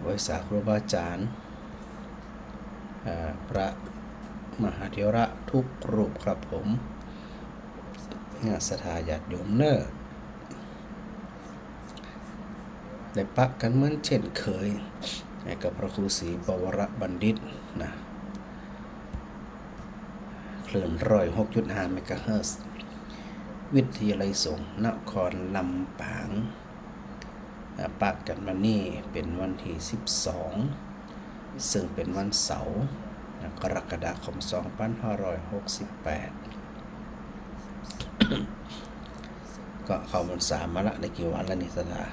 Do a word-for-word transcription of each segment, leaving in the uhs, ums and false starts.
ไหว้สาครูบาอาจ๋ารย์ อ่า พระมหาเถระทุกรูปครับผม อ่า ศรัทธาญาติโยมเน่อ ได้ปะกั๋นเหมือนเจ้นเคย กับพระครูศรีปวรบัณฑิตนะ คลื่นร้อยหกจุดห้าเมกะเฮิรตซ์ วิทยาลัยสงฆ์นครลำปาง อ่า ปะกั๋นวันนี้เป๋นวันตี้สิบสอง ซึ่งเป๋นวันเสาร์ อ่า กรกฎาคม สองพันห้าร้อยหกสิบแปด ก็เข้าพรรษามาละ ได้กี่วันแล้วนี่ศรัทธา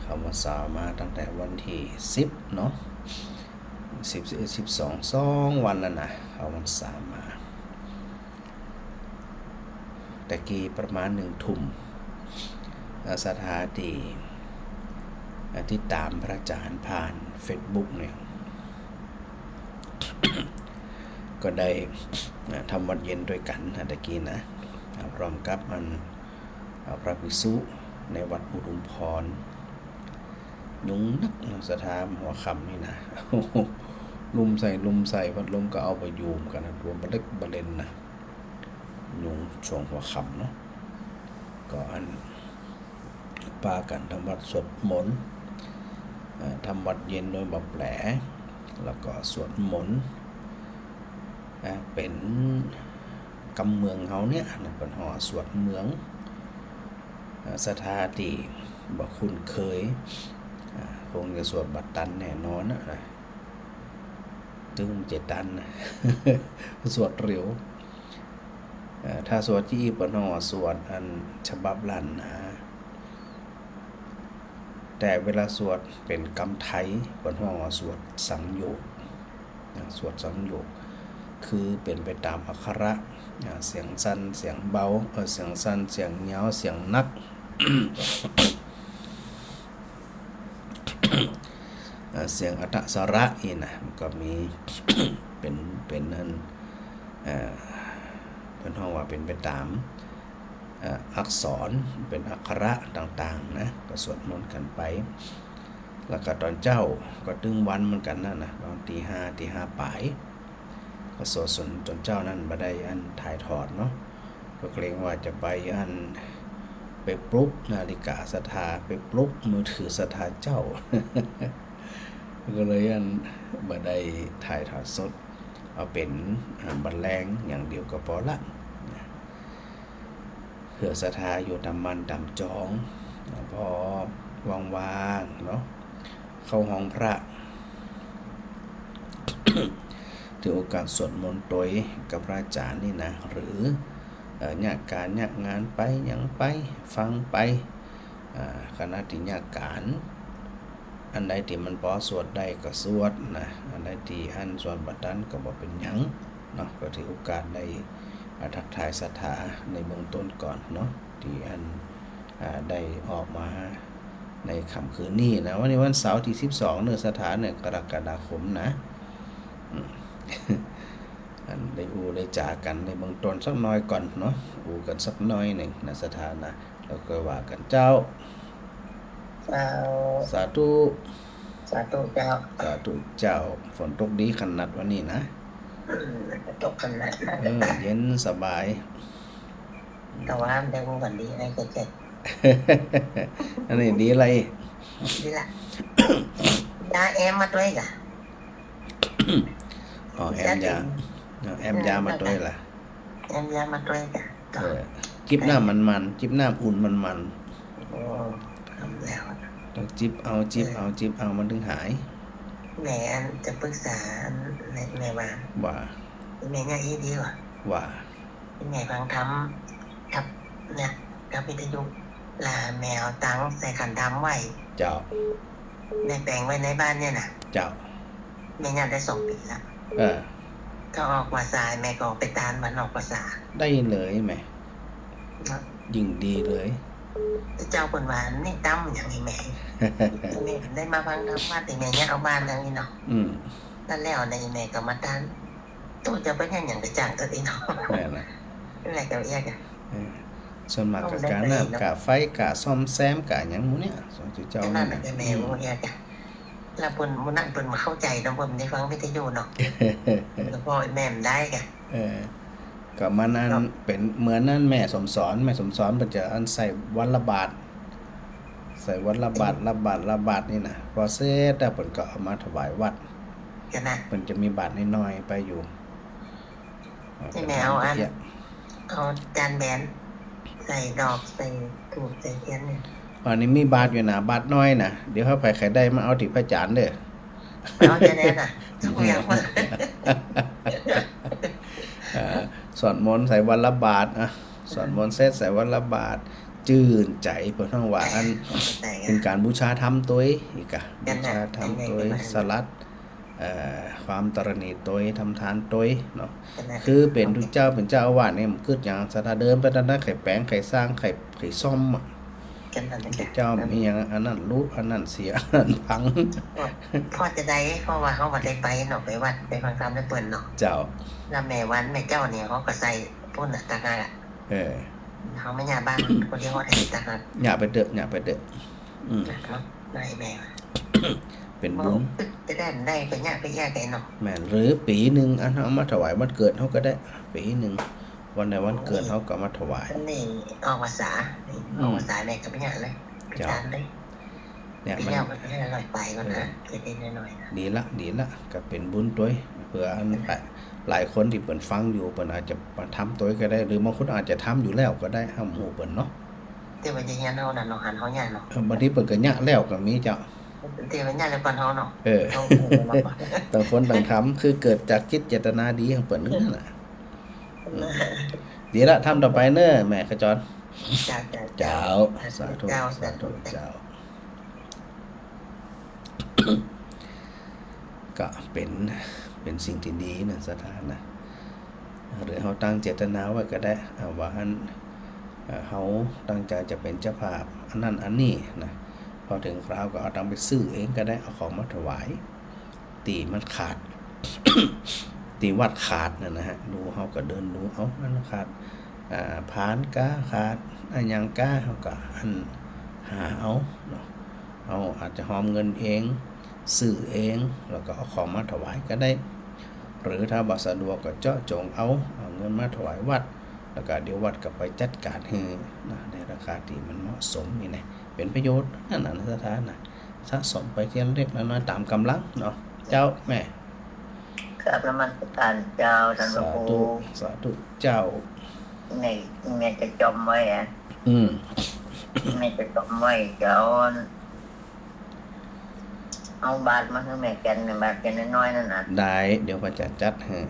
เข้าพรรษามาตั้งแต่วันตี้สิบเนาะ สิบ สิบเอ็ด สิบสอง สองวันแล้วนะ เข้าพรรษามา แต่กี้ประมาณหนึ่งทุ่ม อ่า ศรัทธาตี้ อ่า ติดต๋ามพระอาจ๋ารย์ผ่านเฟซบุ๊กเนี่ย ก็ได้ อ่า ทำวัตรเย็นตวยกั๋นนะ แต่กี้นะ อ่า พร้อมกับอัน อ่า พระภิกษุในวัดอุทุมพร ยุงนักนะศรัทธา หัวค่ำนี่นะ ลุมใส่ ลุมใส่ พัดลมก็เอาบ่อยู่กั๋นนะ ตัวบะเล็กบะเล็นนะ ยุงช่วงหัวค่ำเนาะ ก็อัน ปากั๋นทำวัตรสวดมนต์ เอ่อ ทำวัตรเย็นโดยบ่แปล แล้วก็สวดมนต์ อ่า เป๋นกำเมืองเฮาเนี่ยนะ เปิ้นฮ้องสวดเมือง อ่า ศรัทธาตี้บ่คุ้นเคย อ่า คงจะสวดบ่ตันแน่นอนนะ ตึงจะตันนะ สวดเร็ว เอ่อ ถ้าสวดจี้อี้เปิ้นฮ้องสวดอันฉบับล้านนา แต่เวลาสวดเป๋นกำไทย เปิ้นฮ้องสวดสังโยค นะ สวดสังโยค คือเป๋นไปต๋ามอักขระ อ่า เสียงสั้น เสียงเบา เอ่อ เสียงสั้น เสียงยาว เสียงหนัก อ่า เสียงอัตถสระอี้นะ มันก็มี เป๋น เป๋นอัน เอ่อ เปิ้นฮ้องว่าเป๋นไปต๋าม เอ่อ อักษร เป๋นอักขระต่างๆ นะ ก็สวดมนต์กั๋นไป แล้วก็ต๋อนเจ๊าก็ตึงวันเหมือนกั๋นนั่นนะ ต๋อนตีห้า ตีห้าป๋าย ก็สวดสนต๋อนเจ๊านั้นบ่ได้อันถ่ายทอดเนาะ ก็เกรงว่าจะไปอัน ไปปลุกนาฬิกาศรัทธา ไปปลุกมือถือศรัทธาเจ้า ก็เลยอันบ่ได้ถ่ายทอดสด เอาเป๋น อ่า บรรเลงอย่างเดียวก็ปอละ เปื้อศรัทธาอยู่ต๋ามบ้านต๋ามจอง พอว่างๆ เนาะ เข้าห้องพระ ถือโอกาสสวดมนต์ตวยกับพระอาจ๋ารย์นี่นะ หรือ เอ่อ เยียะก๋านเยียะงานไปหยังไป ฟังไป อ่า ขณะตี้เยียะก๋าน อันใดตี้มันปอสวดได้ก็สวดนะ อันใดตี้อันสวดบ่ตันก็บ่เป๋นหยังเนาะ ก็ถือโอกาสได้ อ่า ทักทายศรัทธาในเบื้องต้นก่อนเนาะ ตี้อัน อ่า ได้ออกมาในค่ำคืนนี้นะ วันนี้วันเสาร์ตี้สิบสองเน่อศรัทธาเน่อ กรกฎาคมนะ อืม อันได้อู้ได้จ๋ากั๋นในเบื้องต้นสักหน้อยก่อนเนาะ อู้กั๋นสักหน้อยนึ่งนะศรัทธานะ แล้วก็ว่ากั๋นเจ้า เจ้า สาธุ สาธุเจ้า สาธุเจ้า ฝนตกดีขนาดวันนี้นะ อืม ตกขนาดนั้น เออ เย็นสบาย แต่ว่าได้อู้กั๋นดีไอ้เจ๊ อันนี้ดีอะไร ดีละ ยาแอมมาตวยก่ะ อ๋อ แอมยา ยาติ่ม อ๋อ แอมยามาตวยละ แอมยามาตวยก่ะ เออ จิบน้ำมันๆ จิบน้ำอุ่นมันๆ โอ้ ทำแล้ว ต้องจิบเอา จิบเอา เออ จิบเอา มันถึงหาย แม่อันจะปรึกษาอัน แม่ แม่ว่า ว่า แม่เนี่ยอีดีว่ะ ว่า แม่ฟังธรรมกับ เนี่ย กับวิทยุ แล้วแม่เอาตังใส่ขันธรรมไว้ เจ้า แม่แปงไว้ในบ้านเนี่ยนะ เจ้า แม่เนี่ยได้สองปี๋ละ เออ ก็ออกพรรษา แม่ก็ออกไปตานวันออกพรรษา ได้เลยแม่ เนาะ ยิ่งดีเลย เจ้าเปิ้นว่านี่ตำอย่างนี้แม่ แม่ได้มาฟังธรรมะตี้แม่เนี่ยเอาบ้านอย่างนี้เนาะ อืม แล้วแล้วในแม่ก็มาตาน ตู้จะไปเฮ็ดหยังไปจ้างตัวเองเนาะ แม่นนะ แม่ก็เอียกอะ เออ ส่วนมากก็กะน้ำกะไฟกะซ่อมแซมกะหยังหมู่เนี่ย ส่วนเจ้านี่นะ แม่ อืม เอียกอะ แล้วเปิ้น มื้อนั้นเปิ้นบ่เข้าใจ๋เนาะ เปิ้นบ่ได้ฟังวิทยุเนาะ แล้วก็แม่บ่ได้กะ เออ ก็มันอัน เนาะ เป๋นเหมือนอันแม่สมสอน แม่สมสอนเปิ้นจะอันใส่วันละบาตร ใส่วันละบาตร ละบาตร ละบาตรนี่นะ พอเสร็จแล้วเปิ้นก็เอามาถวายวัด จ้ะนะ เปิ้นจะมีบาตรน้อยๆ ไปอยู่ นี่แม่เอาอัน เาจานแบนใส่ดอก ใส่ธูป ใส่เตียนเนี่ย อันนี้มีบาตรอยู่นะ บาตรน้อยนะ เดี๋ยวถ้าใผใค่ได้มาเอาตี้พระอาจ๋ารย์เน่อ เอาตี้แน่น่ะ ทุกอย่างมา เอ่อ สวดมนต์ใส่วันละบาตร อ่ะ สวดมนต์เสร็จใส่วันละบาตร จื้นใจ๋ เปิ้นฮ้องว่าอัน ใช่ เป๋นก๋านบูชาธรรมตวย อีกอะ นั่นแหละ บูชาธรรมตวย นั่นแหละ สลัด เอ่อ ความตระหนี่ตวย ทำทานตวยเนาะ ก็นั่นแหละ คือเป๋นตุ๊เจ้า เป๋นเจ้าอาวาสเนี่ย มันกึ๊ดหยัง ศรัทธาเดิม แต่นั้นใค่แป๋ง ใค่สร้าง ใค่ ใค่ซ่อมอะ ก็นั่นแหละ ตุ๊เจ้ามีหยัง อันนั้นลุ อันนั้นเสีย อันนั้นพัง พอจะได้ เพราะว่าเฮาบ่ได้ไปเนาะ ไปวัด ไปฟังธรรมนำเปิ้นเนาะ เจ้า แล้วแม่วันแม่เจ้าเนี่ย เฮาก็ใส่ปู้นน่ะ ต่างหากอะ เออ เฮาแม่ย่าบ้านคนเดียว เฮาได้ต่างหาก เยียะไปเต๊อะ เยียะไปเต๊อะ อืม เนาะ ได้แม่ เป๋นบุญ จะได้ ได้ไปเยียะไปเยียะกั๋นเนาะ แม่น หรือปี๋นึ่ง อันเฮาเอามาถวายวันเกิดเฮาก็ได้ ปี๋นึ่ง วันใดวันเกิดเฮาก็มาถวาย นี่ออกพรรษา อืม ออกพรรษาแม่ก็ไปเยียะเลย เจ้า ตามเลย เนี่ย ปี๋แล้วมันก็ได้ร้อยไปก่อนนะ เออ เล็กๆ น้อยๆ นะ ดีละ ดีละ ก็เป๋นบุญตวย เผื่ออัน หลายคนตี้เปิ้นฟังอยู่ เปิ้นอาจจะมาทำตวยก็ได้ หรือบางคนอาจจะทำอยู่แล้วก็ได้ เฮาบ่ฮู้เปิ้นเนาะ แต่ว่าจะเยียะเฮาน่ะเนาะ หันเฮาเยียะเนาะ เออ บางทีเปิ้นก็เยียะแล้วก็มีเจ้า แต่ว่าเยียะแล้วก่อนเฮาเนาะ เออ ต้อง ต่างคนต่างทำ คือเกิดจากจิตเจตนาดีของเปิ้นนั่นน่ะ อืม ดีละ ทำต่อไปเน่อแม่ขจร เจ้า เจ้า เจ้า สาธุ เจ้า สาธุ เจ้า ก็เป๋น เป๋นสิ่งตี้ดีนะ ศรัทธานะ หรือเฮาตั้งเจตนาไว้ก็ได้ อ่า ว่าอัน เอ่อ เฮาตั้งใจ๋จะเป๋นเจ้าภาพอันนั้นอันนี้นะ พอเถิงคราวก็เอาตังค์ไปซื้อเองก็ได้ เอาของมาถวาย ตี้มันขาด ตี้วัดขาดนั่นนะฮะ ดู เฮาก็เดินดู เอ้า อันขาด อ่า พานก้า ขาดอะหยังก้า เฮาก็อันหาเอาเนาะ เฮาอาจจะหอบเงินเอง ซื้อเอง แล้วก็เอาของมาถวายก็ได้ หรือถ้าบ่สะดวกก็เจาะจงเอา เอาเงินมาถวายวัด แล้วก็เดี๋ยววัดก็ไปจัดก๋านหื้อนะ ในราคาตี้มันเหมาะสมนี่นะ เป๋นประโยชน์นั่นน่ะ ศรัทธานะ สะสมไปทีละเล็กละน้อยต๋ามก๋ำลังเนาะ เจ้าแม่ กราบนมัสก๋านเจ้า ต้านพระครู สาธุ สาธุเจ้า นี่แม่จะจอมไว้อะ อืม แม่จะจอมไว้ เจ้า เอาบาตรมาหื้อแม่แก่น บาตรแก่นน้อยๆ นั่นน่ะ ได้ เดี๋ยวก็จะจัดหื้อ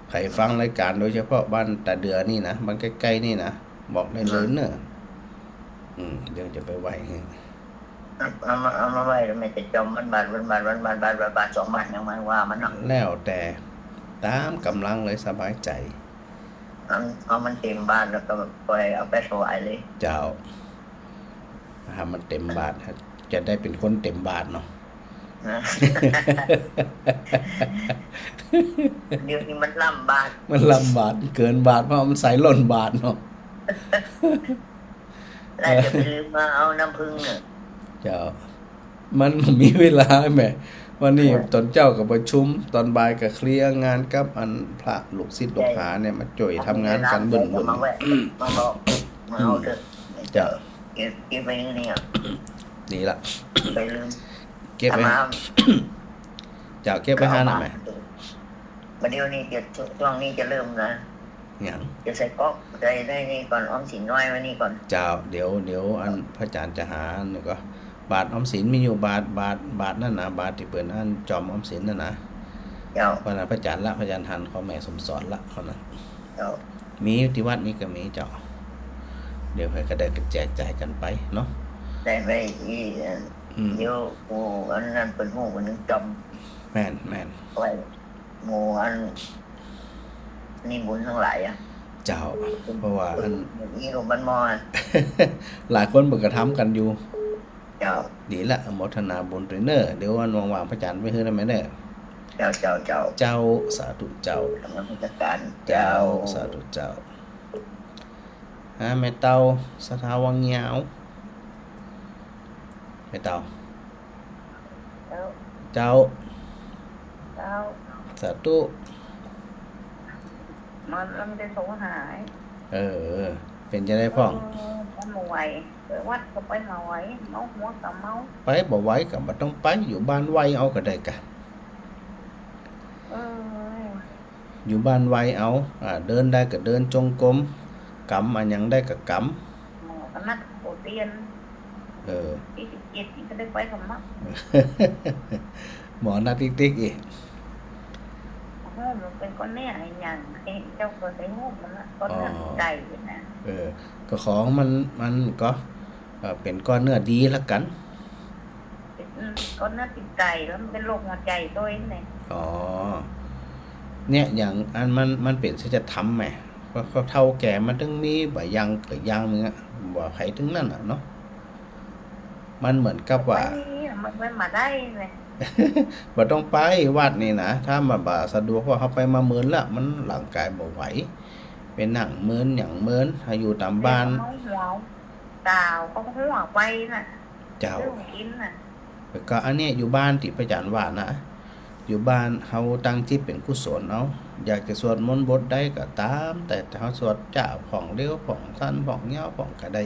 ใผฟังรายก๋านโดยเฉพาะบ้านตาเดือนี่นะ บ้านใก้ๆ นี่นะ บอกได้เลยเน่อ อืม เดี๋ยวจะไปไหว้หื้อ เอา เอามา เอามาไว้แล้วแม่จะจอมวันบาตร วันบาตร วันบาตร บาตร บาตร บาตร สองบาตร อย่างมันว่ามันเนาะ แล้วแต่ต๋ามก๋ำลังเลย สบายใจ๋ เอา เอามันเต๋มบาตรแล้วก็ค่อยเอาไปถวายเลย เจ้า ถ้ามันเต๋มบาตร จะได้เป๋นคนเต๋มบาตรเนาะ นะ เดี๋ยวนี้มันล้ำบาตร มันล้ำบาตร เกิ๋นบาตร เพราะมันใส่ล้นบาตรเนาะ แล้วจะไปลืมมาเอาน้ำผึ้งเนี่ย เจ้า มันบ่มีเวลาแหม วันนี้ เออ ต๋อนเจ๊าก็ประชุม ต๋อนบ่ายก็เคลียร์งานกับอันพระลูกศิษย์ลูกหาเนี่ย มาจ้วยทำงานกั๋นบึ้นๆ มาแวะ มาบอก มาเอาเถอะ เจ้า เก็บ เก็บไว้นี่อ่ะ ดีละ ไปลืม เก็บไว้ เอามา เจ้า เก็บไว้หาหน่อยแหม เอามา บ่าเดี่ยวนี้จะ ช่วงนี้จะเริ่มนะ หยัง จะใส่ก๊อก ใส่ในนี่ก่อน ออมสินน้อยไว้นี่ก่อน เจ้า เดี๋ยว เดี๋ยวอันพระอาจ๋ารย์จะหาอันนี้ก่อ บาทออมสินมีอยู่บาท บาท บาทนั่นนะ บาทตี้เปิ้นอันจอมออมสินนั่นนะ เจ้า เพราะนั้นพระอาจ๋ารย์ละ พระอาจ๋ารย์หันของแม่สมสอนละ เพราะนั้น เจ้า มีอยู่ตี้วัดนี้ก็มีเจ้า เดี๋ยวใผก็ได้ก็แจกจ่ายกั๋นไปเนาะ ได้ไปอีก อืม เดี๋ยวกูอันนั้นเปิ้นฮู้ เปิ้นจอม แม่น แม่น ไว้ หมู่อัน นี่บุญตังหลายอะ เจ้า เพราะว่าอัน นี่ลูกบ้านหม้ออะ หลายคนเปิ้นก็ทำกั๋นอยู่ เจ้า ดีละ อนุโมทนาบุญตวยเน่อ เดี๋ยววันว่างๆ พระอาจ๋ารย์ไปหื้อได้ไหมเน่อ เจ้า เจ้า เจ้า เจ้า สาธุเจ้า นมัสก๋าน เจ้า เจ้า สาธุเจ้า ฮะ แม่เฒ่า ศรัทธาวังยาว แม่เฒ่า เจ้า เจ้า เจ้า สาธุ มัน มันบ่ได้โทรหา เออ เป๋นจะใดพ่อง เออ มันบ่ไหว ไปวัดก็ไปบ่ไหว เมาหัวก็เมา ไปบ่ไหวก็บ่ต้องไป อยู่บ้านไหว้เอาก็ได้กะ เออ อยู่บ้านไหว้เอา อ่า เดินได้ก็เดินจงกรม กำอะหยังได้ก็กำ หมอก็นัดโกเตียน เออ ตี้สิบเจ็ดนี่ก็ได้ไปกับหมอ หมอนัดติ๊กๆ อีก โอ้โห มันเป๋นก้อนเนื้ออะหยัง ไอ้เจ้าก็ได้ฮู้มันละ ก้อนเนื้อ อ๋อ ไก่นะ เออ ก็ของมัน มันก็ เอ่อ เป๋นก้อนเนื้อดีละกั๋น อืม ก้อนเนื้อติดไก่ แล้วมันเป๋นโรคหัวใจ๋ตวยนี่ อ๋อ เนี่ย อย่างอันมัน มันเป๋นสัจธรรมแหม เพราะ เพราะเฒ่าแก่มันตึงมีบ่าอย่างกับอย่างนึ่งอะ บ่าใผตึงนั้นอะเนาะ มันเหมือนกับว่า มันมี มัน มันมาได้ไง บ่ต้องไปวัดนี่นะ ถ้ามันบ่สะดวก เพราะเฮาไปมาเมินละ มันร่างก๋ายบ่ไหว ไปนั่งเมินหยังเมิน ถ้าอยู่ต๋ามบ้าน เมาหัว ต๋าวเขาหัวไปน่ะ เจ้า เรื่องกิ๋นน่ะ แล้วก็อันเนี้ยอยู่บ้านตี้พระอาจ๋ารย์ว่านะ อยู่บ้านเฮาตั้งจิตเป๋นกุศลเอา อยากจะสวดมนต์บทใดก็ต๋าม แต่เฮาสวดจ๊าพ่องเร็วพ่องสั้นพ่องยาวพ่องก็ได้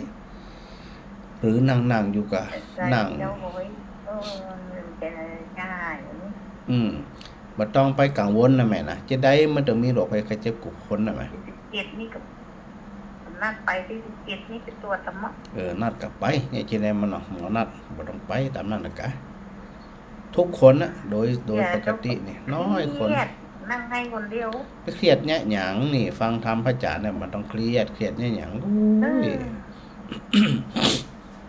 หรือนั่งๆ อยู่ก็นั่ง เจ้าโอ้ย เออ มันจะง่าย อืม บ่ต้องไปกังวลนะแม่นะ จะใดมันต้องมีโรคภัยไข้เจ็บกู้คนนะแม่ ตี้สิบเจ็ดนี่ก็ นัดไปตี้สิบเจ็ดนี่ไปตรวจสมอง เออ นัดก็ไป เนี่ย จะใดมันเนาะ หมอนัด บ่ต้องไปต๋ามนั้นนะกะ ทุกคนนะ โดย โดยปกตินี่ น้อยคน เครียด นั่งไห้คนเดียว ไปเครียดเนี่ยหยังนี่ ฟังธรรมพระอาจ๋ารย์เนี่ย บ่ต้องเครียด เครียดเนี่ยหยัง โอ้ย เออ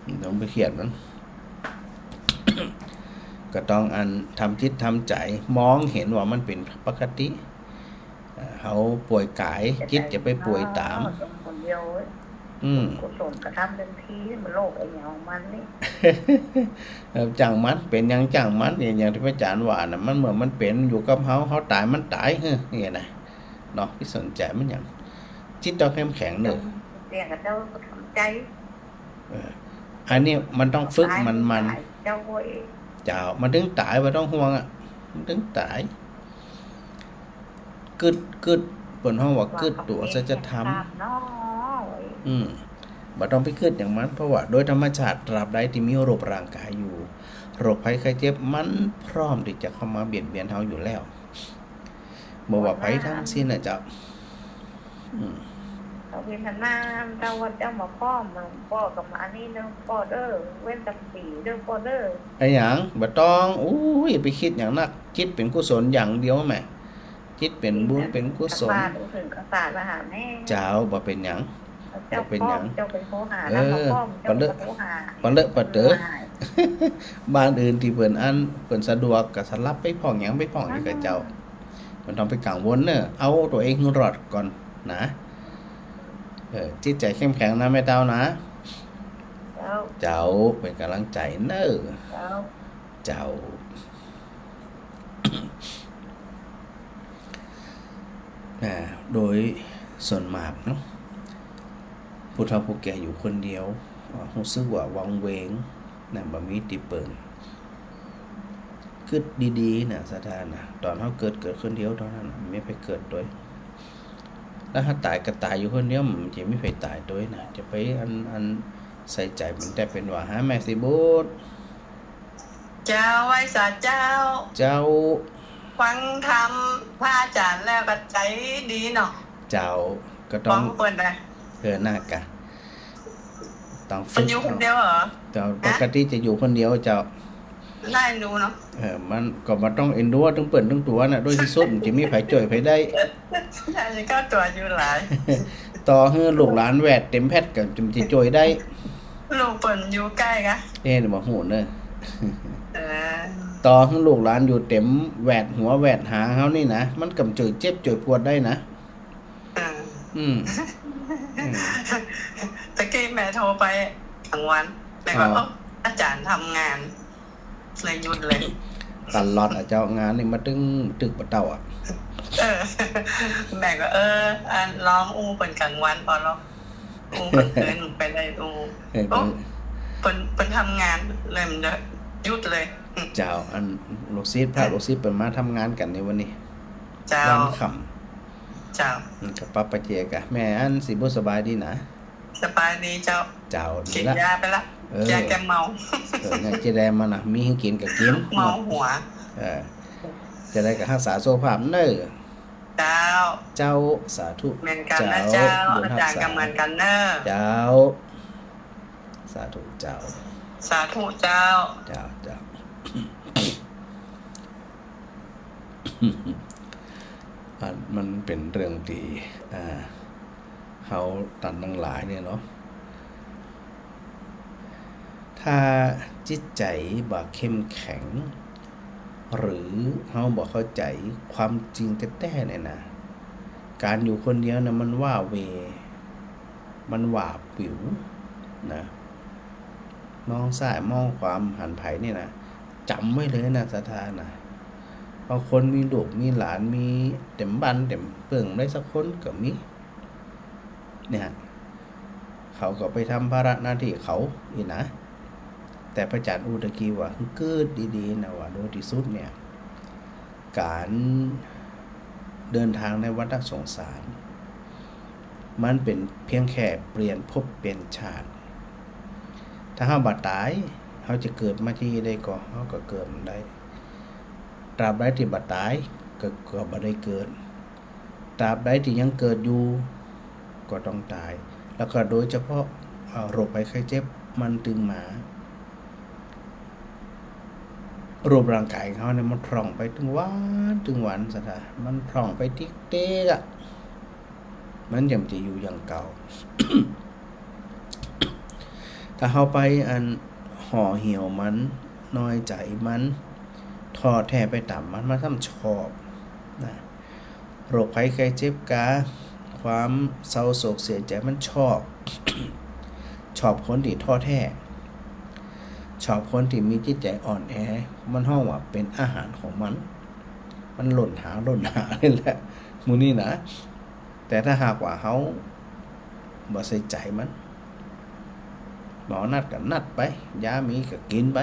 บ่ต้องไปเครียดมัน ก็ต้องอันทำจิตทำใจ๋ มองเห็นว่ามันเป๋นปกติ เอ่อ เฮาป่วยก๋าย จิตจะไปป่วยต๋าม คนเดียว อืม กุศลกระทำเต็มตี้ มันโรคอะหยังของมันนี่ เออ จ้างมัน เป๋นหยังจ้างมัน อย่าง อย่างตี้พระอาจ๋ารย์ว่าน่ะ มันเมื่อมันเป๋นอยู่กับเฮา เฮาต๋ายมันต๋าย เฮ้อ เนี่ยนะ เนาะ ไปสนใจ๋มันหยัง จิตต้องเข้มแข็งเน่อ เสียกับเจ้าก็ทำใจ๋ เออ อันนี้มันต้องฝึกมัน มัน เจ้าโว้ย เจ้า มันตึงต๋าย บ่ต้องห่วงอะ มันตึงต๋าย กึ๊ด กึ๊ด เปิ้นฮ้องว่ากึ๊ดตั๋วสัจธรรม อืม บ่ต้องไปกึ๊ดหยังมัน เพราะว่าโดยธรรมชาติตราบใดตี้มีรูปร่างก๋ายอยู่ โรคภัยไข้เจ็บมันพร้อมตี้จะเข้ามาเบียดเบียนเฮาอยู่แล้ว บ่ว่าใผตึงสิ้นน่ะเจ้า อืม เขาเวียนกันมา เจ้าว่าเจ้ามาพร้อม หลวงป้อก็มานี่เนาะป้อเด้อ เว้นสักปีเด้อป้อเด้อ อะหยัง บ่ต้อง อู้ย อย่าไปกึ๊ดหยังนัก จิตเป๋นกุศลอย่างเดียวแหม จิตเป๋นบุญเป๋นกุศล ตักบาตร อู้ เถิงตักบาตรมาหาแม่ เจ้า บ่เป๋นหยัง เจ้า บ่เป๋นหยัง เจ้าไปโทรหา เออ แล้วมาพร้อม เจ้า ปะเลอะ ก็โทรหา ปะเลอะปะเต๋อ โทรหา บ้านอื่นตี้เปิ้นอัน เปิ้นสะดวกก็สลับไปพ่องหยังไปพ่องหยังกับเจ้า บ่ต้องไปกังวลเน่อ เอาตั๋วเองหื้อรอดก่อนนะ เออ จิตใจ๋เข้มแข็งนะแม่เต้านะ เจ้า เจ้า เป๋นก๋ำลังใจ๋เน่อ เจ้า เจ้า อ่า โดยส่วนมากเนาะ ผู้เฒ่าผู้แก่อยู่คนเดียว อ่า ฮู้สึกว่าวังเวง นะ บ่มีตี้เปิง กึ๊ดดีๆ นะ ศรัทธานะ ต๋อนเฮาเกิด เกิดคนเดียวเต้านั้นน่ะ บ่มีใผเกิดตวย แล้วเฮาต๋ายก็ต๋ายอยู่คนเดียว มันจะมีใผต๋ายตวยนะ จะไปอัน อันใส่ใจ๋มันแต่เป๋นว่า ฮะ แม่ศรีบุตร เจ้า ไหว้สาเจ้า เจ้า ฟังธรรมพระอาจ๋ารย์แล้วก็ใจ๋ดีเนาะ เจ้า ก็ต้อง ฟังเปิ้นนะ เออ น่ากะ ต้องฝึก เปิ้นอยู่คนเดียวเหรอ เจ้า ฮะ ปกติจะอยู่คนเดียวเจ้า ได้ดูเนาะ เออ มันก็บ่ต้องเอ็นดูตึงเปิ้นตึงตั๋วน่ะ โดยตี้สุดมันจะมีใผจ้วยใผได้ อันนี้ก็ตั๋วอยู่หลาย ต่อหื้อลูกหลานแหวดเต๋มแผดก็จะจ้วยได้ ลูกเปิ้นอยู่ใก้กะ เอ๊ะ บ่ฮู้เน่อ เออ ต่อหื้อลูกหลานอยู่เต๋มแหวดหัวแหวดหางเฮานี่นะ มันก็จ้วยเจ็บจ้วยปวดได้นะ เออ อืม อืม ตะกี้แม่โทรไปกลางวัน แม่ก็ อ๋อ เอ้า อาจ๋ารย์ทำงาน เลยหยุดเลย ตลอดอะเจ้า งานนี่มาตึงตึกบ่เต้าอะ เออ แม่ก็ เออ อัน ลองอู้เปิ้นกลางวันปอลอ อู้กลางคืนไปเลย อู้ เออ โอ้ เปิ้น เปิ้นทำงานเลย มันหยุดเลย เจ้า อันลูกศิษย์ พระลูกศิษย์เปิ้นมาทำงานกั๋นในวันนี้ เจ้า วันค่ำ เจ้า อืม ก็ปะปัจเจกอะ แม่อันสีบุญสบายดีนะ สบายดีเจ้า เจ้า ดีละ กิ๋นยาไปละ เออ ยาแก้เมา เออ เนี่ย จะได้มานะ มีหื้อกิ๋นก็กิ๋น เมาหัว เออ จะได้ก็ฮักษาสุขภาพเน่อ เจ้า เจ้า สาธุ เหมือนกั๋นนะเจ้า เจ้า บุญฮักษา อาจ๋ารย์ก็เหมือนกั๋นเน่อ เจ้า สาธุเจ้า สาธุเจ้า เจ้า เจ้า อันมันเป๋นเรื่องตี้ อ่า เฮาต้านตังหลายเนี่ยเนาะ ถ้าจิตใจ๋บ่เข้มแข็ง หรือเฮาบ่เข้าใจ๋ความจริงแต๊ๆ เนี่ยนะ ก๋านอยู่คนเดียวเนี่ยมันว้าเหว่ มันหวาดหวิวนะ มองซ้ายมองขวาบ่หันใผเนี่ยนะ จ๋ำไว้เลยนะ ศรัทธานะ บางคนมีลูกมีหลาน มีเต็มบ้านเต็มเปิ้งได้สักคนก็มี เนี่ย เขาก็ไปทำภาระหน้าตี้เขาอี้นะ แต่พระอาจ๋ารย์อู้ตะกี้ว่า กึ๊ดดีๆ นะ ว่าโดยตี้สุดเนี่ย ก๋านเดินตางในวัฏสงสาร มันเป๋นเพียงแค่เปลี่ยนภพเปลี่ยนชาติ ถ้าเฮาบ่ต๋าย เฮาจะเกิดมาตี้ใดก็ เฮาก็เกิดมาได้ ตราบใดตี้บ่ต๋าย ก็ ก็บ่ได้เกิด ตราบใดตี้ยังเกิดอยู่ ก็ต้องต๋าย แล้วก็โดยเฉพาะ เอ่อ โรคภัยไข้เจ็บมันตึงมา รูปร่างก๋ายของเฮาเนี่ยมันพร่องไปตึงวันตึงวัน ศรัทธา มันพร่องไปติ๊กเต๊กอะ มันย่อมจะอยู่อย่างเก่า ถ้าเฮาไปอันห่อเหี่ยวมัน น้อยใจ๋มัน ท้อแท้ไปต๋ามมัน มันซ้ำชอบนะ โรคภัยไข้เจ็บกา ความเศร้าโศกเสียใจ๋มันชอบ ชอบคนตี้ท้อแท้ ชอบคนตี้มีจิตใจ๋อ่อนแอ มันฮ้องว่าเป๋นอาหารของมัน มันล่นหาล่นหานี่แหละ หมู่นี้นะ แต่ถ้าหากว่าเฮาบ่ใส่ใจ๋มัน หมอนัดก็นัดไป ยามีก็กิ๋นไป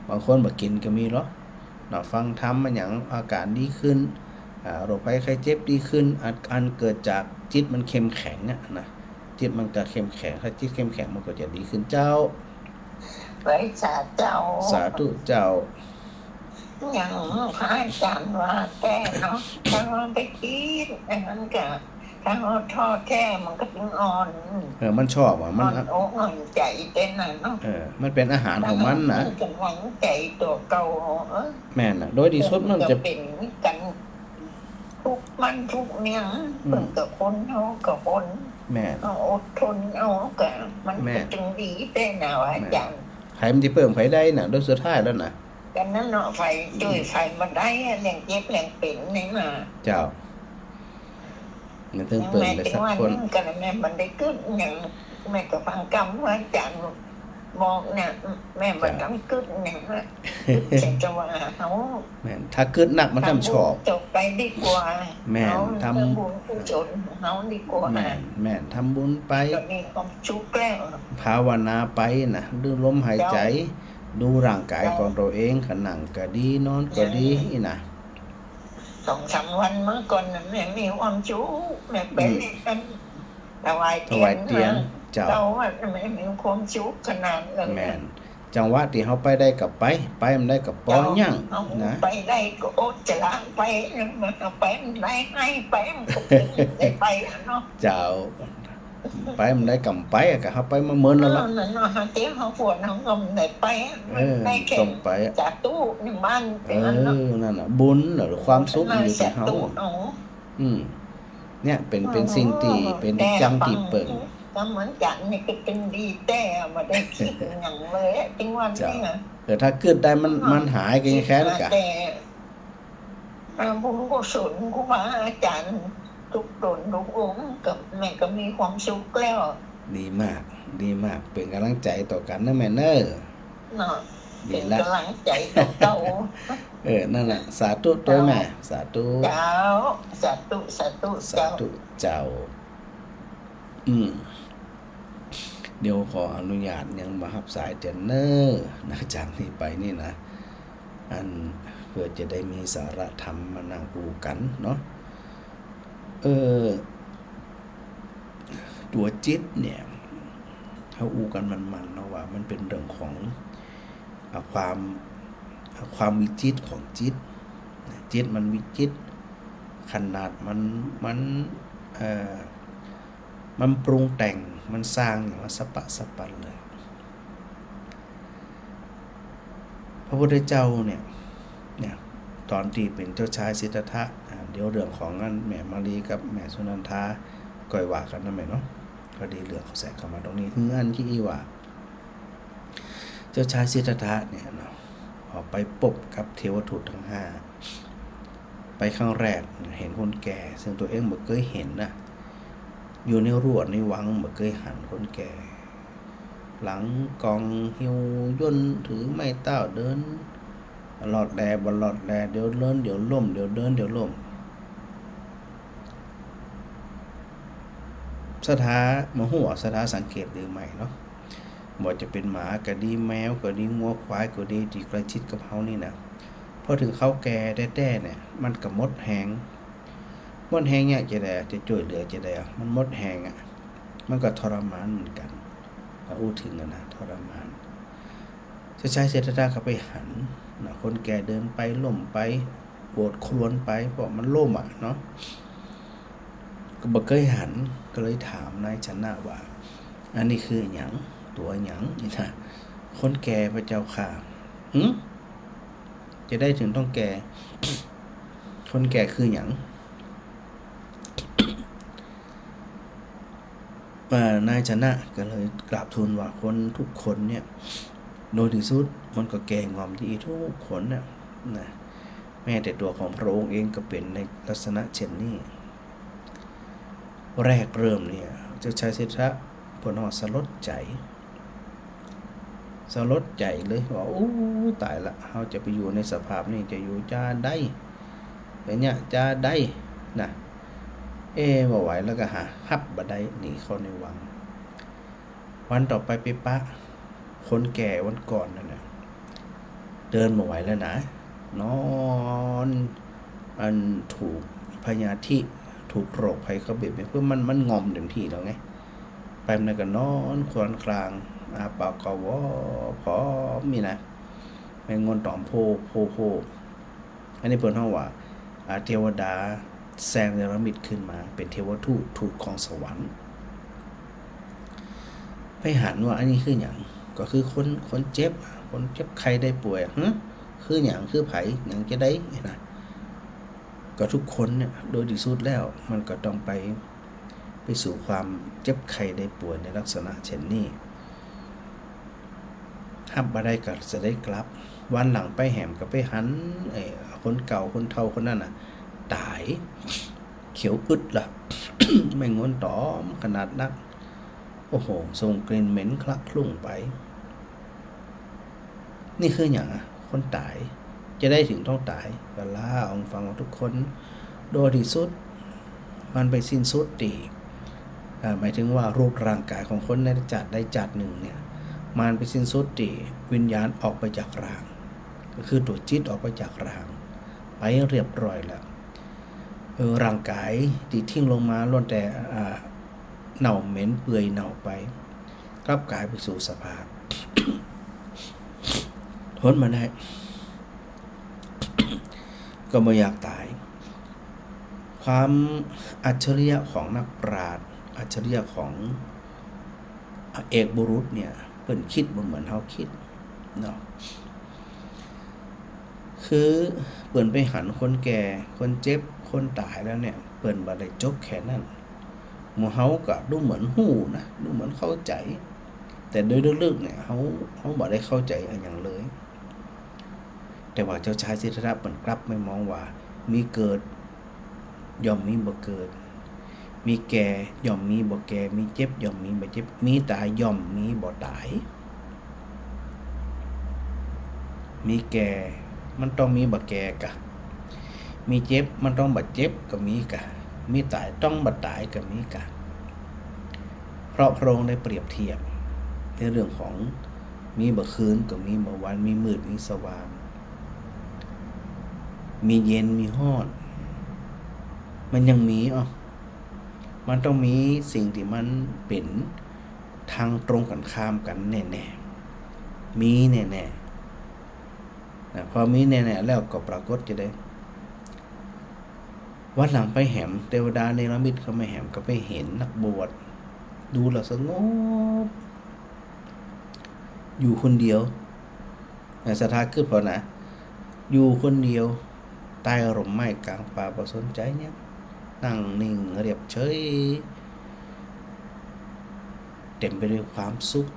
บางคนบ่กิ๋นก็มีลอ เนาะ ฟังธรรมมาหยัง อาก๋ารดีขึ้น อ่า โรคภัยไข้เจ็บดีขึ้น อัน อันเกิดจากจิตมันเข้มแข็งอะนะ จิตมันก็เข้มแข็ง ถ้าจิตเข้มแข็งมันก็จะดีขึ้นเจ้า ไหว้สาเจ้า สาธุเจ้า อย่างพระอาจ๋ารย์ว่าแต๊เนาะ ถ้าเฮาได้กิ๋น อันนั้นก็ ถ้าเฮาท้อแท้มันก็ตึงอ่อน เออ มันชอบอะ มัน อ่อนอกอ่อนใจ๋แต๊นั้นเนาะ เออ มันเป๋นอาหารของมันนะ กำลังใจ๋ตั๋วเก่า เออ แม่นน่ะ โดยตี้สุดมันจะ เป๋นกั๋น ทุกวันทุกเมื่อ อืม เปิ้นก็คน เฮาก็คน แม่น เฮาอดทนเอาก็ มัน แม่น ก็จึงดีแต๊นะ อาจ๋ารย์ แม่น ใผมันจะเปิ้งใผได้น่ะ โดยสุดท้ายแล้วน่ะ กั๋นนั้นเนาะ ใผจ้วย อืม ใผบ่ได้อะ แหล่งเจ็บแหล่งเป๋นนี่น่ะ เจ้า มันตึงเปิ้งได้สักคน แม่ก็ว่า กั๋นแม่บ่ได้กึ๊ดหยัง แม่ก็ฟังกำพระอาจ๋ารย์บอกเนี่ย แม่บ่ เจ้า ต้องกึ๊ดหยังอะ กึ๊ดใส่แต่ว่าเฮา แม่น ถ้ากึ๊ดนักมันทำชอบ ทำบุญต่อไปดีกว่า แม่น เฮา ทำ เพื่อบุญกุศลของเฮาดีกว่า แม่น แม่น ทำบุญไป ก็มีความสุขแล้ว ภาวนาไปน่ะ ดูลมหายใจ๋ เจ้า ดูร่างก๋ายของตั๋วเอง ขะนั่งก็ดี นอนก็ดี เออ อี้น่ะ สองสามวันเมื่อก่อนน่ะ แม่มีความสุข แม่ไป อืม เล่นถวายเตียน ถวายเตียน เจ้า เจ้าว่าแม่มีความสุขขนาดนั้น แม่น จังหวะตี้เฮาไปได้ก็ไป ไปบ่ได้ก็ปล่อย เจ้า ยั้ง เฮา นะ ไปได้ก็อดจะล้างไป ไปบ่ได้ให้ไป มันก็เป็นได้ไปอะเนาะ เจ้า ไปบ่ได้ก็ไปอะ ก็เฮาไปมาเมินแล้วล่ะ เออ นั่นเนาะ เฮาเจ็บเฮาปวดเฮาก็บ่ได้ไปอะ เออ มันได้แค่ ต้องไปอะ สาธุในบ้าน เออ เป๋นอันเนาะ นั่นน่ะ บุญน่ะ ความสุขมันอยู่ตี้เฮา สาธุเนาะ อืม เนี่ย เป๋น เป๋นสิ่งตี้ เป๋นตี้จั้งตี้เปิ้ง ก็เหมือนกั๋นนี่ก็เป็นดีแต๊ บ่ได้กึ๊ดหยังเลย ถึงวันนี้ เจ้า นะ เออ ถ้ากึ๊ดได้มัน มันหายแค้นกะ แต่ อ่า บุญกุศลครูบาอาจ๋ารย์ทุกต๋นทุกองค์ ก็แม่ก็มีความสุขแล้ว ดีมาก ดีมาก เป๋นก๋ำลังใจ๋ต่อกั๋นเน่อแม่เน่อ เนาะ ดีละ เป๋นก๋ำลังใจ๋ต่อเก่า เออ นั่นน่ะ สาธุตวยแม่ เจ้า สาธุ เจ้า สาธุ สาธุ สาธุ เจ้า เจ้า อืม เดี๋ยวขออนุญาตยังบ่ฮับสายเตื้อเน่อ นะ จากนี้ไปนี่นะ อันเปื้อจะได้มีสาระธรรมมานั่งอู้กั๋นเนาะ เออ ตั๋วจิตเนี่ย เฮาอู้กั๋นมันๆ เนาะ ว่ามันเป๋นเรื่องของ อ่ะ ความ อ่ะ ความวิจิตรของจิต จิตมันวิจิตร ขนาดมัน มัน เอ่อ มันปรุงแต่ง มันสร้างอย่างว่าสะปะสะปันเลย พระพุทธเจ้าเนี่ย เนี่ย ต๋อนตี้เป๋นเจ้าชายสิทธัตถะ อ่า เดี๋ยวเรื่องของอันแม่มาลีกับแม่สุนันทา ก่อยว่ากั๋นนะแม่เนาะ พอดีเรื่องเขาแสกเข้ามาตรงนี้ คืออันตี้อี้ว่า เจ้าชายสิทธัตถะเนี่ยเนาะ ออกไปปบกับเทวทูตตังห้า ไปครั้งแรกเนี่ย หันคนแก่ ซึ่งตั๋วเองบ่เกยหันนะ อยู่ในรั้วในวังบ่เกยหันคนแก่ หลังก๋องหิ้วย่นถือไม้เต้าเดิน ลอดแลบ่ลอดแล เดี๋ยวเดินเดี๋ยวล้ม เดี๋ยวเดินเดี๋ยวล้ม ศรัทธาบ่ฮู้ว่าศรัทธาสังเกตหรือไม่เนาะ บ่จะเป๋นหมาก็ดี แมวก็ดี งัวควายก็ดี ตี้ใก้ชิดกับเฮานี่นะ พอเถิงคราวแก่แต๊ๆ เนี่ย มันก็หมดแฮง หมดแฮงเนี่ยจะใด จะจ้วยเหลือจะใด มันหมดแฮงอะ มันก็ทรมานเหมือนกั๋น อู้เถิงอะนะ ทรมาน เจ้าชายสิทธัตถะก็ไปหันนะ คนแก่เดินไปล้มไป โอดครวญไป เพราะมันล้มอะเนาะ ก็บ่เกยหัน ก็เลยถามนายชนะว่า อันนี้คือหยัง ตั๋วหยังนี่นะ คนแก่พระเจ้าข้า หึ จะใดเถิงต้องแก่ คนแก่คือหยัง เอ่อ นายชนะก็เลยกราบทูลว่า คนทุกคนเนี่ย โดยตี้สุดมันก็แก่ง่อมตี้อี้ทุกคนเนี่ยนะ แม้แต่ตั๋วของพระองค์เองก็เป๋นในลักษณะเช่นนี้ แรกเริ่มเนี่ย เจ้าชายสิทธัตถะเปิ้นฮ้องสลดใจ๋ สลดใจ๋เลยว่า โอ้ ต๋ายละ เฮาจะไปอยู่ในสภาพนี้ จะอยู่จาใด จะเยียะจาใดนะ เอ๊ะ บ่ไหวแล้วก็หาฮับบ่ได้ หนีเข้าในวัง วันต่อไปไปปะ คนแก่วันก่อนนั่นน่ะ เดินบ่ไหวแล้วนะ นอน อันถูกพยาธิ ถูกโรคภัยเขาเบียดเบียน เพราะมัน มันง่อมเต็มตี้แล้วไง ไปมันก็นอนครวญคราง อ้าปากก็วอผอมนี่นะ แม่งวนต๋อมโพ โพ โพ อันนี้เปิ้นฮ้องว่า อ่า เทวดาแสดงเนรมิตขึ้นมา เป๋นเทวทูต ทูตของสวรรค์ ไปหันว่าอันนี้คือหยัง ก็คือคน คนเจ็บ คนเจ็บไข้ได้ป่วย หึ คือหยัง คือใผ หยังจะใดนี่นะ ก็ทุกคนเนี่ย โดยตี้สุดแล้ว มันก็ต้องไป ไปสู่ความเจ็บไข้ได้ป่วยในลักษณะเช่นนี้ ฮับบ่ได้ก็จะใดกลับ วันหลังไปแหมก็ไปหัน เอ่อ คนเก่า คนเฒ่าคนนั้นน่ะ ต๋าย เขียวอึดละ แม่งวนต๋อมขนาดนัก โอ้โห ส่งกลิ่นเหม็นคละคลุ้งไป นี่คือหยังอะ คนต๋าย จะใดเถิงต้องต๋าย ก็เล่าหื้อฟังว่าทุกคน โดยตี้สุด มันไปสิ้นสุดตี้ อ่า หมายถึงว่ารูปร่างกายของคนในจาติใดจาตินึ่งเนี่ย มันไปสิ้นสุดตี้วิญญาณออกไปจากร่าง ก็คือตั๋วจิตออกไปจากร่าง ไปเรียบร้อยแล้ว เออ ร่างกายตี้ทิ้งลงมาล้วนแต่ อ่า เน่าเหม็นเปื่อยเน่าไป กลับก๋ายไปสู่สภาพ ทนบ่ได้ ก็บ่อยากต๋าย ความอัจฉริยะของนักปราชญ์ อัจฉริยะของเอกบุรุษเนี่ย เปิ้นกึ๊ดบ่เหมือนเฮากึ๊ดเนาะ คือเปิ้นไปหันคนแก่ คนเจ็บ คนต๋ายแล้วเนี่ย เปิ้นบ่ได้จบแค่นั้น หมู่เฮาก็ดูเหมือนฮู้นะ ดูเหมือนเข้าใจ๋ แต่โดยลึกๆ เนี่ย เฮา เฮาบ่ได้เข้าใจ๋อะหยังเลย แต่ว่าเจ้าชายสิทธัตถะเปิ้นกลับไปมองว่า มีเกิด ย่อมมีบ่เกิด มีแก่ย่อมมีบ่แก่ มีเจ็บย่อมมีบ่เจ็บ มีต๋ายย่อมมีบ่ต๋าย มีแก่มันต้องมีบ่แก่กะ มีเจ็บมันต้องบ่เจ็บก็มีกะ มีต๋ายต้องบ่ต๋ายก็มีกะ เพราะพระองค์ได้เปรียบเทียบในเรื่องของมีบ่คืนก็มีบ่วัน มีมืดมีสว่าง มีเย็น มีฮ้อน มันยังมี อ้อ มันต้องมีสิ่งตี้มันเป๋นตางตรงกั๋นข้ามกั๋นแน่ๆ มีแน่ๆ นะ พอมีแน่ๆ แล้วก็ปรากฏจะได วันหลังไปแหม เตวดาเนรมิตเข้ามาแหม ก็ไปหันนักบวช ดูแล้วสงบ อยู่คนเดียว นะ ศรัทธาขึ้นพอนะ อยู่คนเดียว ใต้ร่มไม้ก๋างป่า บ่สนใจ๋หยัง นั่งนิ่งเรียบเฉย เต๋มไปด้วยความสุข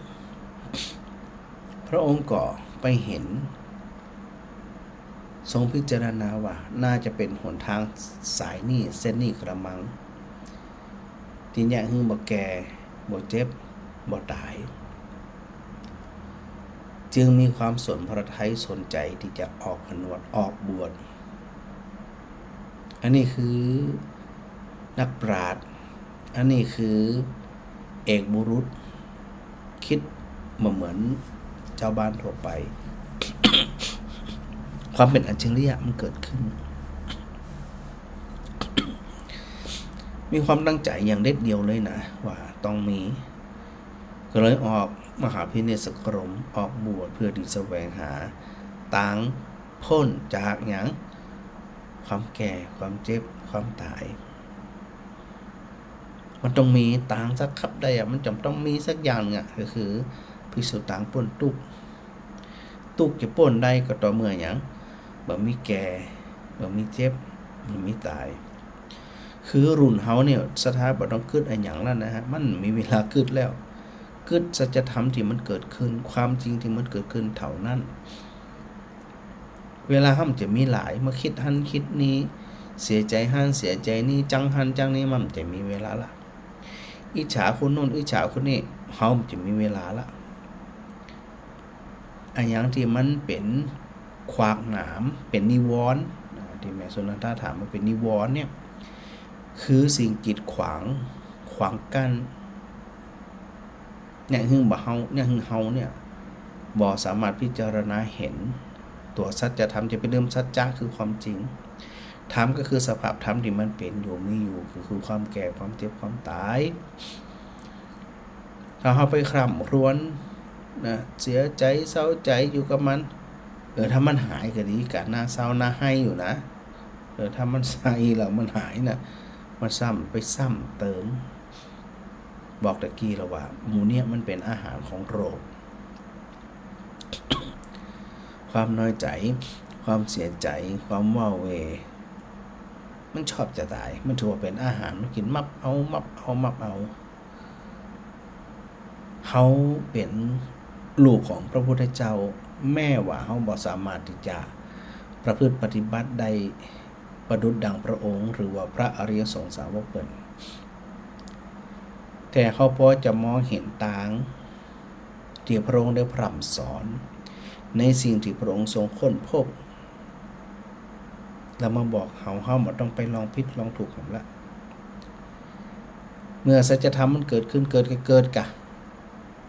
พระองค์ก็ไปหัน ทรงพิจารณาว่า น่าจะเป๋นหนตางสายนี้ เส้นนี้กระมัง ตี้เยียะหื้อบ่แก่ บ่เจ็บ บ่ต๋าย จึงมีความสนพระทัย สนใจ๋ตี้จะออกผนวด ออกบวช อันนี้คือนักปราชญ์ อันนี้คือเอกบุรุษ กึ๊ดบ่เหมือนจาวบ้านทั่วไป ความเป๋นอัจฉริยะมันเกิดขึ้น มีความตั้งใจ๋อย่างเด็ดเดี่ยวเลยนะ ว่าต้องมี ก็เลยออกมหาภิเนศกรม ออกบวชเพื่อตี้แสวงหาตาง ป๊นจากหยัง ความแก่ ความเจ็บ ความต๋าย มันต้องมีตางสักคำใดอะ มันจ๋ำต้องมีสักอย่างนึ่งอะ ก็คือพิสูจน์ตางป๊นตุ๊กข์ ตุ๊กข์จะป๊นได้ก็ต่อเมื่อหยัง บ่มีแก่ บ่มีเจ็บ บ่มีต๋าย คือรุ่นเฮาเนี่ย ศรัทธาบ่ต้องกึ๊ดอะหยังแล้วนะฮะ มันมีเวลากึ๊ดแล้ว กึ๊ดสัจธรรมตี้มันเกิดขึ้น ความจริงตี้มันเกิดขึ้นเต้านั้น เวลาเฮาจะมีหลาย มากึ๊ดหั้นกึ๊ดนี้ เสียใจ๋หั้นเสียใจ๋นี้ จังหั้นจังนี้ มันจะมีเวลาละ อิจฉาคนโน้นอิจฉาคนนี้ เฮาจะมีเวลาละ อะหยังตี้มันเป๋นขวากหนาม เป๋นนิวรณ์ อ่า ตี้แม่สุนันทาถามว่าเป๋นนิวรณ์เนี่ย คือสิ่งกีดขวาง ขวางกั้น เนี่ย หื้อบ่าเฮา เนี่ย หื้อเฮาเนี่ย บ่สามารถพิจารณาหันตั๋วสัจธรรม จะไปลืมสัจจะคือความจริง ธรรมก็คือสภาพธรรมตี้มันเป๋นอยู่ มีอยู่ ก็คือความแก่ ความเจ็บ ความต๋าย ถ้าเฮาไปคร่ำครวญนะ เสียใจ๋ เศร้าใจ๋อยู่กับมัน เออ ถ้ามันหายก็ดีกา น่าเศร้าน่าไห้อยู่นะ เออ ถ้ามันใส่แล้วมันหายนะ มันซ้ำไปซ้ำเติม บอกตะกี้แล้วว่า หมู่เนี่ยมันเป๋นอาหารของโรค ความน้อยใจ๋ ความเสียใจ๋ ความว้าเหว่ มันชอบจะต๋าย มันถือว่าเป๋นอาหาร มันกิ๋นมับเอา มับเอา มับเอา เฮาเป๋นลูกของพระพุทธเจ้า แม้ว่าเฮาบ่สามารถตี้จะประพฤติปฏิบัติได้ประดุจดังพระองค์ หรือว่าพระอริยสงฆ์สาวกเปิ้น แต่เฮาพอจะมองหันตางตี้พระองค์ได้พร่ำสอน ในสิ่งตี้พระองค์ทรงค้นพบ แล้วมาบอกเฮา เฮาบ่ต้องไปลองผิดลองถูกหั้นละ เมื่อสัจธรรมมันเกิดขึ้น เกิดก็เกิดกา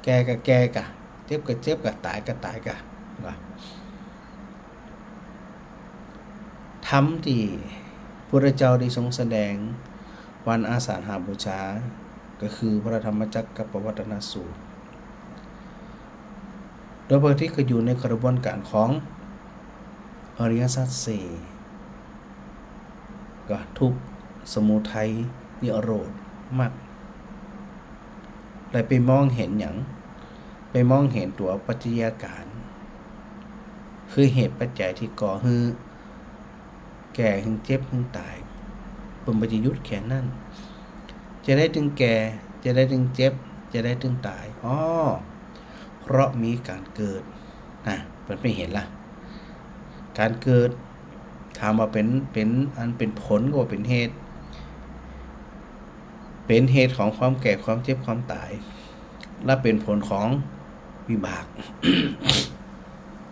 แก่ก็แก่กา เจ็บก็เจ็บกา ต๋ายก็ต๋ายกา นะ ธรรมตี้พระพุทธเจ้าได้ทรงแสดงวันอาสาฬหบูชา ก็คือพระธรรมจักรกัปปวัตตนสูตร โดยปกติก็อยู่ในกระบวนการของอริยสัจสี่ ก็ทุกข์ สมุทัย นิโรธ มรรค แล้วไปมองหันหยัง ไปมองหันตั๋วปัจจัยการ คือเหตุปัจจัยตี้ก่อหื้อแก่ หื้อเจ็บ หื้อต๋าย เปิ้นบ่จะหยุดแค่นั้น จะใดจึงแก่ จะใดจึงเจ็บ จะใดจึงต๋าย อ้อ เพราะมีก๋านเกิด นะ เปิ้นไปหันละ ก๋านเกิด ถามว่าเป๋น เป๋นอันเป๋นผลก็ว่าเป๋นเหตุ เป๋นเหตุของความแก่ ความเจ็บ ความต๋าย และเป๋นผลของวิบาก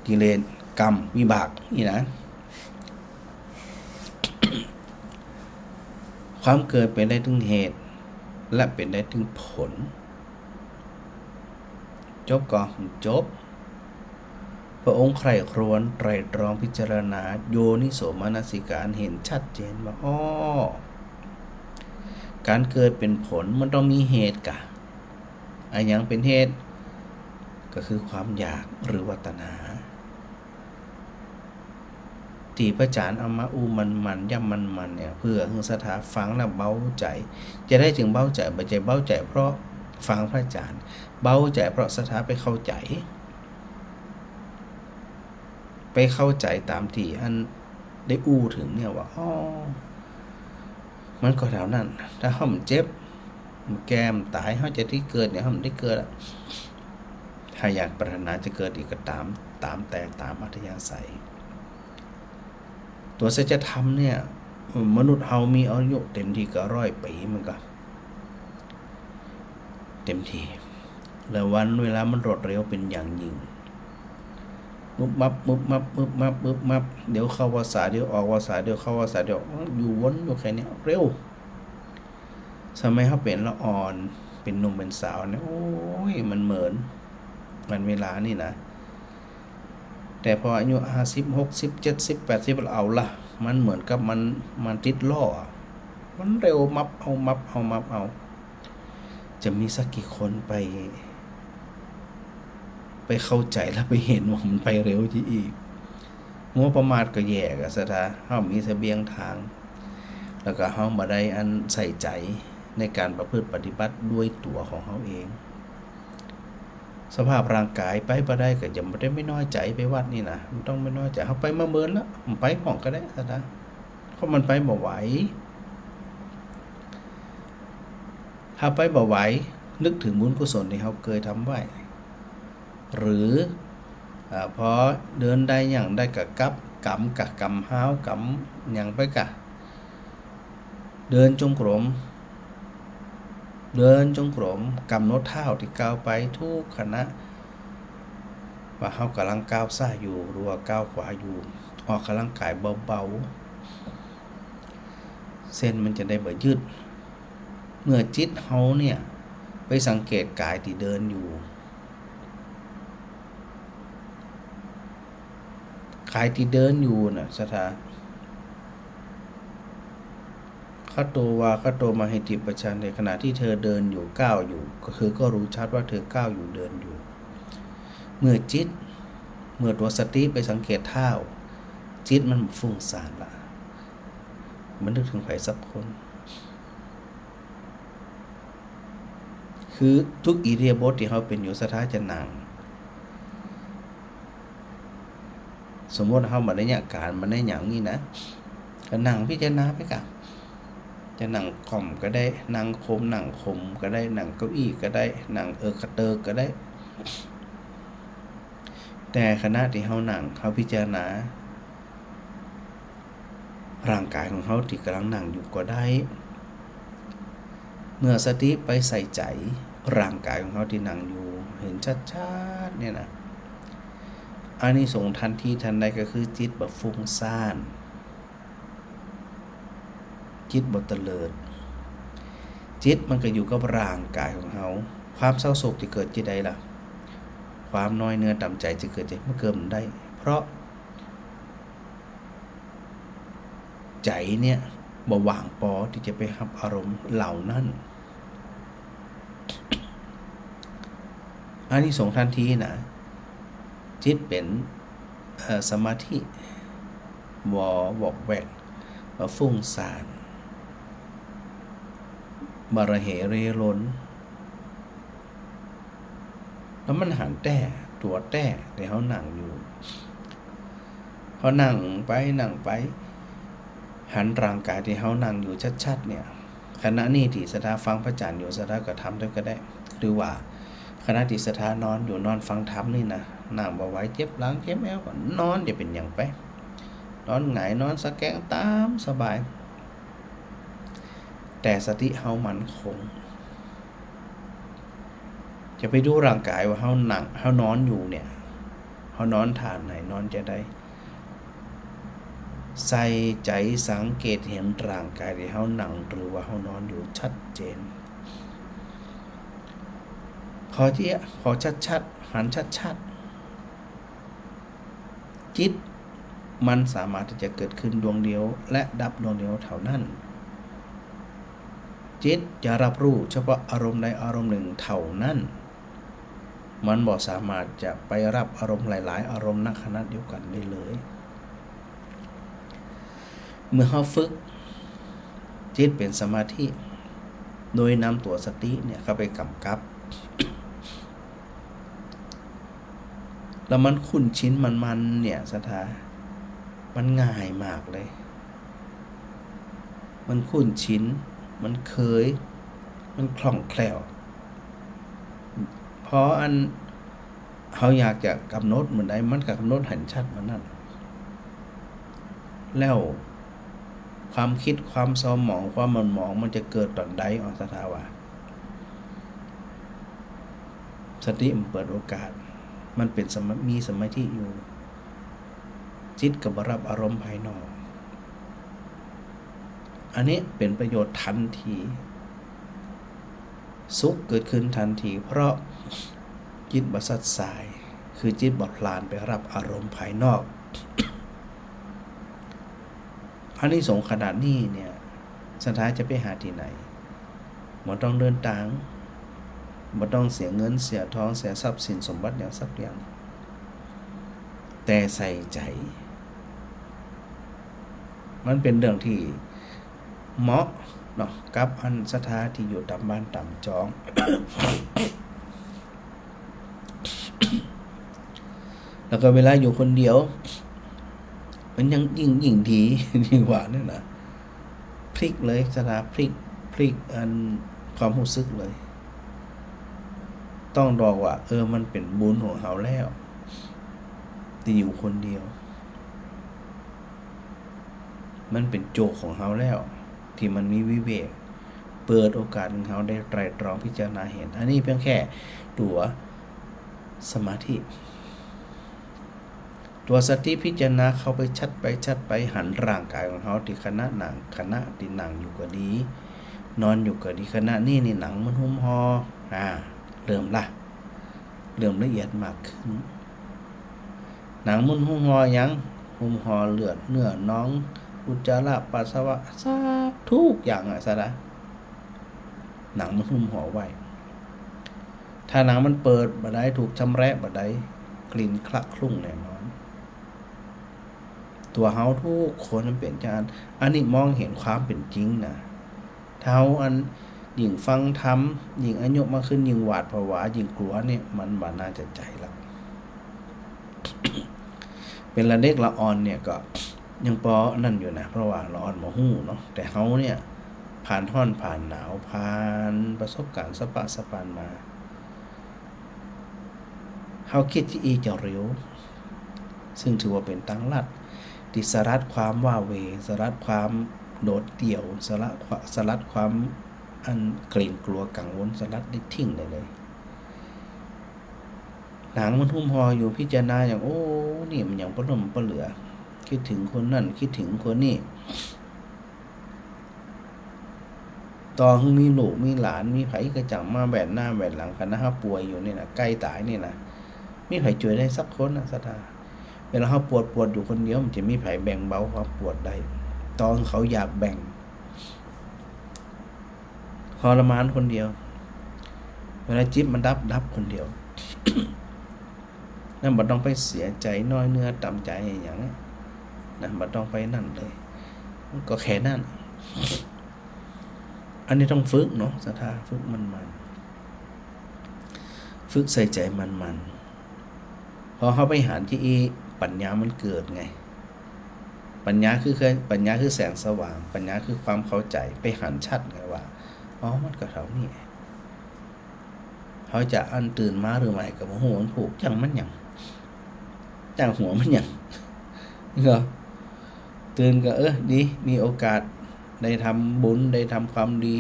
กิเลส กรรม วิบาก นี่นะ ความเกิดเป๋นได้เถิงเหตุ และเป๋นได้เถิงผล จบก่อ จบ พระองค์ใคร่ครวญไตร่ตรองพิจารณา โยนิโสมนสิการ เห็นชัดเจนว่า อ้อ ก๋านเกิดเป๋นผลมันต้องมีเหตุก่ะ อะหยังเป๋นเหตุ ก็คือความอยากหรือว่าตัณหา ตี้พระอาจ๋ารย์เอามาอู้หมั่นๆ ย้ำหมั่นๆ เนี่ย เปื้อหื้อศรัทธาฟังแล้วเบาใจ๋ จะใดจึงเบาใจ๋ บ่ใจ้เบาใจ๋เพราะฟังพระอาจ๋ารย์ เบาใจ๋เพราะศรัทธาไปเข้าใจ๋ ไปเข้าใจ๋ต๋ามตี้อันได้อู้เถิงเนี่ยว่า อ้อ มันก็เต้านั้น ถ้าเฮาบ่เจ็บ บ่แก่ บ่ต๋าย เฮาจะได้เกิดเนี่ย เฮาบ่ได้เกิดอะ ถ้าอยากปรารถนาจะเกิดอีกก็ต๋าม ต๋ามแต่ต๋ามอัธยาศัย ตั๋วสัจธรรมเนี่ย มนุษย์เฮามีอายุเต๋มตี้ก็ร้อยปี๋มันก็ เต๋มตี้ แล้ววันเวลามันรวดเร็วเป๋นอย่างยิ่ง มึบมับ มึบมับ มึบมับ มึบมับ เดี๋ยวเข้าพรรษา เดี๋ยวออกพรรษา เดี๋ยวเข้าพรรษา เดี๋ยวออก อยู่วนอยู่แค่เนี้ย เร็ว สมัยเฮาเป๋นละอ่อน เป๋นหนุ่มเป๋นสาวเนี่ย โอ้ย มันเหมิน วันเวลานี่นะ แต่พออายุห้าสิบ หกสิบ เจ็ดสิบ แปดสิบ เอาละ มันเหมือนกับมัน มันติดล้ออะ มันเร็วมับเอา มับเอา มับเอา จะมีสักกี่คนไป ไปเข้าใจ๋แล้วไปหันว่ามันไปเร็วจริงอี้ มัวประมาทก็แย่ก่ะศรัทธา เฮามีเสบียงตาง แล้วก็เฮาบ่ได้อันใส่ใจ๋ในก๋านประพฤติปฏิบัติด้วยตั๋วของเฮาเอง สภาพร่างก๋ายไปบ่ได้ก็อย่าบ่ได้ไปน้อยใจ๋ไปวัดนี่นะ บ่ต้องไปน้อยใจ๋ เฮาไปบ่เมินละ บ่ไปพ่องก็ได้ศรัทธา เพราะมันไปบ่ไหว ถ้าไปบ่ไหว นึกเถิงบุญกุศลตี้เฮาเกยทำไว้ หรือ อ่า พอเดินได้หยังได้ก็กลับ กำกะกำฮ้าว กำหยังไปกะ เดินจงกรม เดินจงกรม ก๋ำหนดเท้าตี้ก้าวไปทุกขณะ ว่าเฮาก่ำลังก้าวซ้ายอยู่ หรือว่าก้าวขวาอยู่ ออกก่ำลังกายเบาๆ เส้นมันจะได้บ่ยืด เมื่อจิตเฮาเนี่ย ไปสังเกตกายตี้เดินอยู่ กายตี้เดินอยู่น่ะ ศรัทธา คโตวา คโตมหิติปัจจันติ ขณะตี้เธอเดินอยู่ ก้าวอยู่ เธอก็รู้ชัดว่าเธอก้าวอยู่ เดินอยู่ เมื่อจิต เมื่อตั๋วสติไปสังเกตเท้า จิตมันฟุ้งซ่านละ บ่นึกเถิงใผสักคน คือทุกอิริยาบถตี้เฮาเป๋นอยู่ ศรัทธาจะนั่ง สมมุติเฮาบ่ได้เยียะก๋าน บ่ได้หยังนี่นะ ก็นั่งพิจารณาไปกะ จะนั่งค่อมก็ได้ นั่งโคม นั่งค่อมก็ได้ นั่งเก้าอี้ก็ได้ นั่งเอิกกะเติกก็ได้ แต่ขณะตี้เฮานั่ง เฮาพิจารณา ร่างกายของเฮาตี้ก่ำลังนั่งอยู่ก็ได้ เมื่อสติไปใส่ใจ๋ร่างกายของเฮาตี้นั่งอยู่ หันชัดๆ เนี่ยนะ อานิสงส์ทันทีทันใดก็คือจิตบ่ฟุ้งซ่าน จิตบ่เตลิด จิตมันก็อยู่กับร่างกายของเฮา ความเศร้าโศกจะเกิดตี้ใดล่ะ ความน้อยเนื้อต่ำใจ๋จะเกิดตี้ใด มันเกิดบ่ได้ เพราะ ใจ๋เนี่ยบ่ว่างปอตี้จะไปฮับอารมณ์เหล่านั้น อานิสงส์ทันทีนะ จิตเป๋น เอ่อ สมาธิ บ่วอกแวก บ่ฟุ้งซ่าน บ่ระเหเร่รน แล้วมันหันแต๊ตั๋วแต๊ตี้เฮานั่งอยู่ พอนั่งไปนั่งไป หันร่างกายตี้เฮานั่งอยู่ชัดๆ เนี่ย ขณะนี้ตี้ศรัทธาฟังพระอาจ๋ารย์อยู่ ศรัทธาก็ทำตวยก็ได้ หรือว่าขณะตี้ศรัทธานอนอยู่ นอนฟังธรรมนี่นะ นั่งบ่ไหว เจ็บหลังเจ็บแอวก็นอน จะเป๋นหยังไป นอนหงาย นอนสะแกงต๋ามสบาย แต่สติเฮามั่นคง จะไปดูร่างกายว่าเฮานั่ง เฮานอนอยู่เนี่ย เฮานอนท่าใด นอนจะใด ใส่ใจ๋สังเกตหันร่างกายตี้เฮานั่งหรือว่าเฮานอนอยู่ชัดเจน พอเยียะ พอชัดๆ หันชัดๆ จิตมันสามารถตี้จะเกิดขึ้นดวงเดียวและดับดวงเดียวเท่านั้น จิตจะรับรู้เฉพาะอารมณ์ใดอารมณ์หนึ่งเท่านั้น มันบ่สามารถจะไปรับอารมณ์หลายๆ อารมณ์ในขณะเดียวกันได้เลย เมื่อเฮาฝึกจิตเป๋นสมาธิ โดยนำตั๋วสติเนี่ยเข้าไปก๋ำกับ แล้วมันคุ้นชินมันๆ เนี่ย ศรัทธา มันง่ายมากเลย มันคุ้นชิน มันเคย มันคล่องแคล่ว พออันเฮาอยากจะกำหนดเมื่อใด มันก็กำหนดหันชัดเมื่อนั้น แล้วความกึ๊ดความเศร้าหมอง ความหม่นหมอง มันจะเกิดต๋อนใด อ๋อ ศรัทธาว่า สติมันเปิดโอกาส มันเป๋นสมา- มีสมาธิอยู่ จิตก็บ่รับอารมณ์ภายนอก อันนี้เป๋นประโยชน์ทันที สุขเกิดขึ้นทันที เพราะจิตบ่ซัดสาย คือจิตบ่พล่านไปรับอารมณ์ภายนอก อานิสงส์ขนาดนี้เนี่ย ศรัทธาจะไปหาตี้ไหน บ่ต้องเดินตาง บ่ต้องเสียเงินเสียทอง เสียทรัพย์สินสมบัติหยังสักอย่าง แต่ใส่ใจ๋ มันเป๋นเรื่องตี้เหมาะเนาะ กับอันศรัทธาตี้อยู่ต๋ามบ้านต๋ามจอง แล้วก็เวลาอยู่คนเดียว มันยังยิ่ง ยิ่งดี ยิ่งกว่าเนี่ยนะ พลิกเลย ศรัทธา พลิก พลิกอันความฮู้สึกเลย ต้องบอกว่า เออ มันเป๋นบุญของเฮาแล้ว ตี้อยู่คนเดียว มันเป๋นโจคของเฮาแล้ว ตี้มันมีวิเวก เปิดโอกาสหื้อเฮาได้ไตร่ตรองพิจารณาเห็น อันนี้เพียงแค่ตั๋วสมาธิ ตั๋วสติพิจารณาเข้าไปชัดไปชัดไป หันร่างก๋ายของเฮาตี้ขณะนั่ง ขณะตี้นั่งอยู่ก็ดี นอนอยู่ก็ดี ขณะนี้นี่หนังมันหุ้มห่อ อ่า เริ่มละ เริ่มละเอียดมากขึ้น หนังมันหุ้มห่อหยัง หุ้มห่อเลือด เนื้อ หนอง อุจจาระ ปัสสาวะ สักทุกอย่างอะ ศรัทธา หนังมันหุ้มห่อไว้ ถ้าหนังมันเปิดบ่ได้ ถูกชำแหละบ่ได้ กลิ่นคละคลุ้งแน่นอน ตั๋วเฮาทุกคนมันเป๋นจาอั้น อันนี้มองเห็นความเป๋นจริงนะ ถ้าเฮาอันยิ่งฟังธรรม ยิ่งอายุมากขึ้น ยิ่งหวาดผวา ยิ่งกลัวเนี่ย มันบ่น่าจะใจ๋ละ เป๋นละเด็กละอ่อนเนี่ยก็ยังปออันนั้นอยู่นะ เพราะว่าละอ่อนบ่ฮู้เนาะ แต่เฮาเนี่ยผ่านฮ้อนผ่านหนาว ผ่านประสบก๋ารณ์สะปะสะปานมา เฮากึ๊ดจะอี้จะเหลียว ซึ่งถือว่าเป๋นตางลัด ตี้สลัดความว้าเหว่ สลัดความโดดเดี่ยว สลัดคว- สลัดความอันเกรงกลัวกังวล สลัดได้ทิ้งได้เลย หนังมันหุ้มห่ออยู่ พิจารณาอย่าง โอ้ นี่มันหยังปะล้มปะเหลือ กึ๊ดเถิงคนนั้น กึ๊ดเถิงคนนี้ ต่อหื้อมีลูกมีหลาน มีใผก็จั่งมาแหวนหน้าแหวนหลัง ขณะเฮาป่วยอยู่นี่นะ ใก้ต๋ายนี่นะ มีใผจ้วยได้สักคนนะ ศรัทธา เวลาเฮาปวดปวดอยู่คนเดียว มันจะมีใผแบ่งเบาความปวดได้ ต่อหื้อเขาอยากแบ่ง ทรมานคนเดียว เวลาจิตมันดับ ดับคนเดียว นั้นบ่ต้องไปเสียใจ๋น้อยเนื้อต่ำใจ๋อะหยังนะ บ่ต้องไปนั่นเลย ก็แค่นั้น อันนี้ต้องฝึกเนาะ ศรัทธา ฝึกหมั่นๆ ฝึกใส่ใจ๋หมั่นๆ พอเฮาไปหันตี้อี้ ปัญญามันเกิดไง ปัญญาคือ คือ ปัญญาคือแสงสว่าง ปัญญาคือความเข้าใจ๋ ไปหันชัดไงว่า อ๋อ มันก็เท่านี้ เฮาจะอันตื่นมาหรือไม่ก็บ่ฮู้ มันผูก จ้างมันหยัง จ้างหัวมันหยัง ก็ตื่นก็ เออ ดี มีโอกาสได้ทำบุญ ได้ทำความดี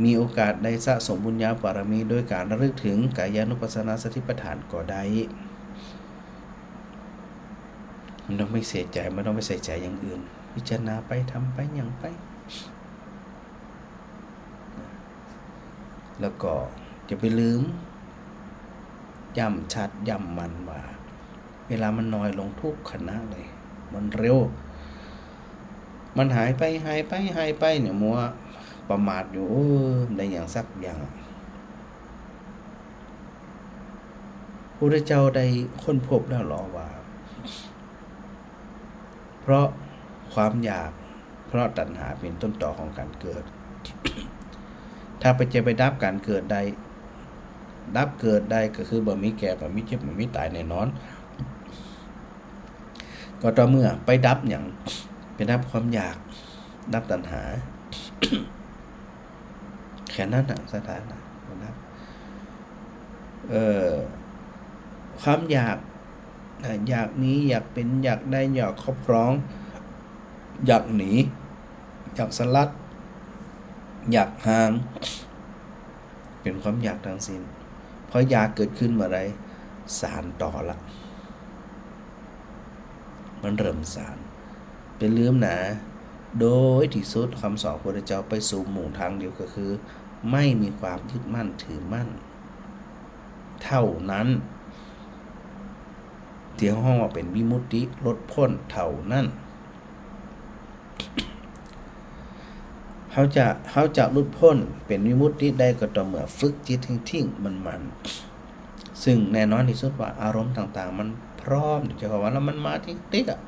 มีโอกาสได้สะสมบุญญาบารมี โดยก๋านระลึกเถิงกายานุปัสสนาสติปัฏฐานก็ได้ บ่ต้องไปเสียใจ๋ บ่ต้องไปใส่ใจ๋อย่างอื่น พิจารณาไป ทำไป หยังไป แล้วก็อย่าไปลืม ย้ำชัด ย้ำมั่นว่า เวลามันน้อยลงทุกขณะเลย มันเร็ว มันหายไป หายไป หายไปเนี่ย มัวประมาทอยู่ เออ บ่ได้หยังสักอย่าง พุทธเจ้าได้ค้นพบแล้วลอว่า เพราะความอยาก เพราะตัณหาเป๋นต้นตอของก๋านเกิด ถ้าไปจะไปดับก๋านเกิดได้ ดับเกิดได้ก็คือบ่มีแก่ บ่มีเจ็บ บ่มีต๋ายแน่นอน ก็ต่อเมื่อไปดับหยัง ไปดับความอยาก ดับตัณหา แค่นั้นน่ะ ศรัทธาน่ะ นะครับ เอ่อ ความอยาก อ่ะ อยากมี อยากเป๋น อยากได้ อยากครอบครอง อยากหนี อยากสลัด อยากห่าง เป๋นความอยากตังสิ้น พออยากเกิดขึ้นเมื่อใด สานต่อละ มันเริ่มสาน บ่าลืมนะ โดยที่สุดกำสอนพุทธเจ้าไปสู่มุ่งตางเดียวก็คือ ไม่มีความยึดมั่นถือมั่น เต้านั้น ตี้ฮ้องว่าเป๋นวิมุตติ หลุดป๊นเต้านั้น เฮาจะ เฮาจะหลุดป๊นเป๋นวิมุตติได้ก็ต่อเมื่อฝึกจิตให้ทิ้งมั่นๆ ซึ่งแน่นอนตี้สุดว่าอารมณ์ต่างๆ มันพร้อม จะว่าแล้วมันมาติ๊กๆ อะ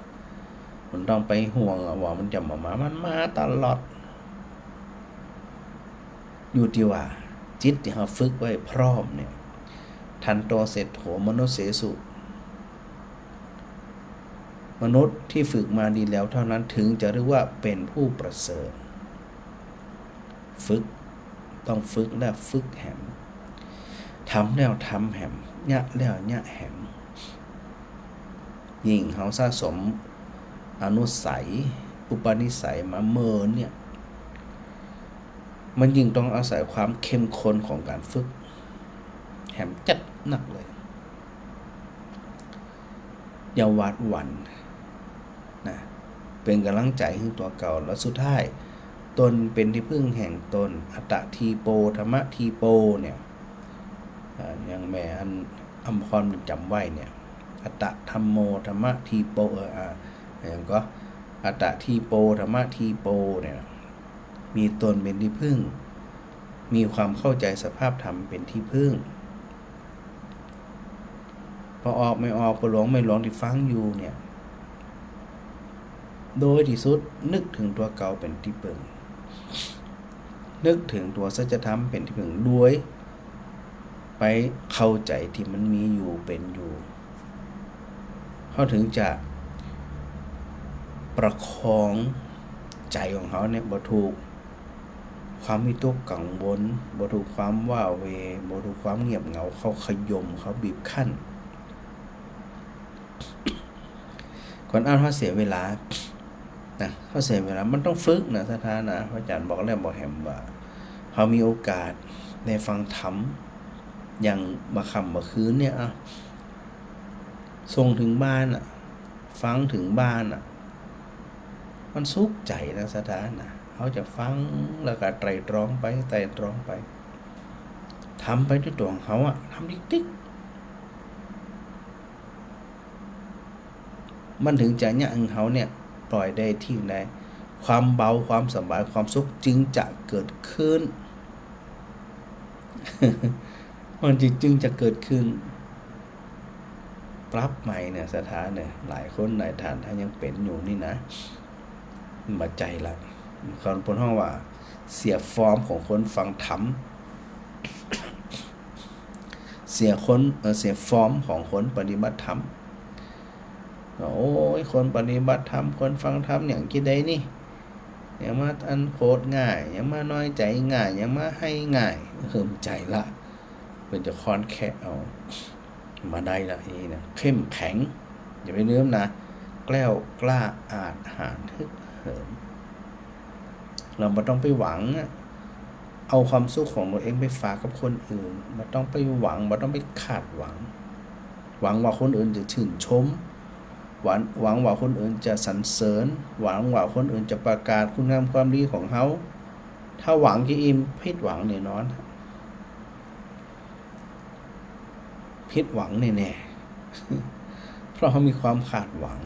บ่ต้องไปห่วงอะว่ามันจะบ่มา มันมาตลอด อยู่ตี้ว่าจิตตี้เฮาฝึกไว้พร้อมเนี่ย ทันโต เศรษโฐ มนุสเสสุ มนุษย์ที่ฝึกมาดีแล้วเท่านั้น ถึงจะเรียกว่าเป๋นผู้ประเสริฐ ฝึก ต้องฝึกแล้วฝึกแหม ทำแล้วทำแหม เยียะแล้วเยียะแหม ยิ่งเฮาสะสมอนุสัย อุปนิสัยมาเมินเนี่ย มันยิ่งต้องอาศัยความเข้มข้นของก๋านฝึก แหมจัดนักเลย อย่าหวาดหวั่นนะ เป๋นก๋ำลังใจ๋หื้อตั๋วเก่า แล้วสุดท้าย ตนเป๋นตี้พึ่งแห่งตน อัตตะทีโป ธัมมะทีโป เนี่ย อ่า อย่างแม่อันอำพรจ๋ำไว้เนี่ย อัตตะธัมโม ธัมมะทีโป เออ อ่า อย่างก็ อัตตะทีโป ธัมมะทีโป เนี่ย มีตนเป๋นตี้พึ่ง มีความเข้าใจ๋สภาพธรรมเป๋นตี้พึ่ง บ่ออกไม่ออก บ่หลงไม่หลงตี้ฟังอยู่เนี่ย โดยตี้สุดนึกเถิงตั๋วเก่าเป๋นตี้เปิ่ง นึกเถิงตั๋วสัจธรรมเป๋นตี้เปิ่ง โดยไปเข้าใจ๋ตี้มันมีอยู่เป๋นอยู่ เฮาเถิงจะประคองใจ๋ของเฮาเนี่ย บ่ถูกความวิตกกังวล บ่ถูกความว้าเหว่ บ่ถูกความเงียบเหงา เข้าขย่ม เข้าบีบคั้น ก่อนอื่นเฮาเสียเวลานะ เฮาเสียเวลา มันต้องฝึกนะ ศรัทธานะ พระอาจ๋ารย์บอกแล้วบอกแหมว่า เฮามีโอกาสได้ฟังธรรม อย่างบ่าค่ำบ่าคืนเนี่ย อ่ะ ส่งเถิงบ้านอ่ะ ฟังเถิงบ้านอ่ะ มันสุขใจ๋นะ ศรัทธานะ เฮาจะฟังแล้วก็ไตร่ตรองไป ไตร่ตรองไป ทำไปด้วยตั๋วของเฮาอ่ะ ทำติ๊กๆ มันเถิงจะเยียะหื้อเฮาเนี่ย ปล่อยได้ ทิ้งได้ ความเบา ความสบาย ความสุขจึงจะเกิดขึ้น มันจึง จึงจะเกิดขึ้น ปรับใหม่เนี่ย ศรัทธาเนี่ย หลายคนหลายท่านถ้ายังเป๋นอยู่นี่นะ บ่ใจ้ละ คนเปิ้นฮ้องว่า เสียฟอร์มของคนฟังธรรม เสียคน เอ่อ เสียฟอร์มของคนปฏิบัติธรรม โอ้ย คนปฏิบัติธรรม คนฟังธรรม หยังจะใดนี่ หยังมาอันโขดง่าย หยังมาน้อยใจ๋ง่าย หยังมาไห้ง่าย เหิมใจ๋ละ เปิ้นจะค่อนแคะเอา บ่ได้ละ อีนี่นะ เข้มแข็ง อย่าไปลืมนะ แกล้วกล้าอาจหาญฮึกเหิม เฮาบ่ต้องไปหวังอะ เอาความสุขของตั๋วเองไปฝากกับคนอื่น บ่ต้องไปหวัง บ่ต้องไปคาดหวัง หวังว่าคนอื่นจะชื่นชม หวัง หวังว่าคนอื่นจะสรรเสริญ หวังว่าคนอื่นจะประกาศคุณงามความดีของเฮา ถ้าหวังจะอิ่ม ผิดหวังแน่นอน ผิดหวังแน่ๆ เพราะเฮามีความคาดหวัง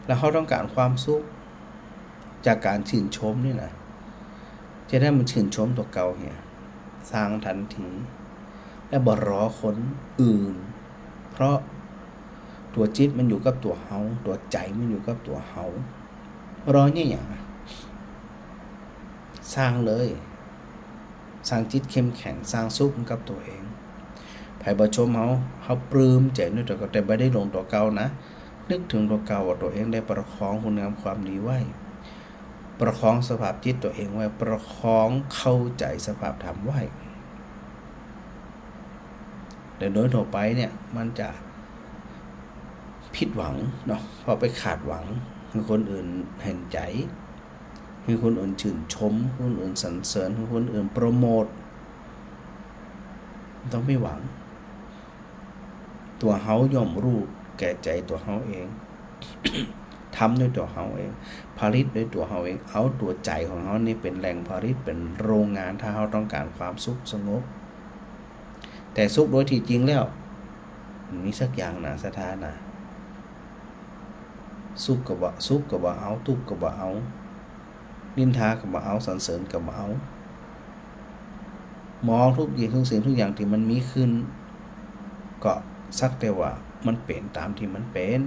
แล้วเฮาต้องก๋านความสุขจากก๋านจื้นชมนี่นะ จะได้มาจื้นชมตั๋วเก่าเหีย สร้างตันที และบ่รอคนอื่น เพราะตั๋วจิตมันอยู่กับตั๋วเฮา ตั๋วใจ๋มันอยู่กับตั๋วเฮา รอเนี่ยหยังอะ สร้างเลย สร้างจิตเข้มแข็ง สร้างสุขกับตั๋วเอง ใผบ่ชมเฮา เฮาปลื้มใจ๋ในตั๋วเก่า แต่บ่ได้หลงตั๋วเก่านะ นึกเถิงตั๋วเก่าว่าตั๋วเองได้ประคองคุณงามความดีไว้ ประคองสภาพจิตตั๋วเองไว้ ประคองเข้าใจ๋สภาพธรรมไว้ แต่โดยทั่วไปเนี่ยมันจะผิดหวังเนาะ เพราะไปคาดหวังหื้อคนอื่นหันใจ๋ หื้อคนอื่นจื้นชม หื้อคนอื่นสรรเสริญ หื้อคนอื่นโปรโมท บ่ต้องไปหวัง ตั๋วเฮาย่อมฮู้แก่ใจ๋ตั๋วเฮาเอง ทำด้วยตั๋วเฮาเอง ผลิตด้วยตั๋วเฮาเอง เอาตั๋วใจ๋ของเฮานี่เป๋นแหล่งผลิต เป๋นโรงงาน ถ้าเฮาต้องก๋านความสุขสงบ แต่สุขโดยตี้จริงแล้ว บ่มีสักอย่างนะ ศรัทธานะ สุขก็บ่ สุขก็บ่เอา ตุ๊กข์ก็บ่เอา นินทาก็บ่เอา สรรเสริญก็บ่เอา มองทุกอย่าง ทุกสิ่งทุกอย่างตี้มันมีขึ้น ก็สักแต่ว่ามันเป๋นต๋ามตี้มันเป๋น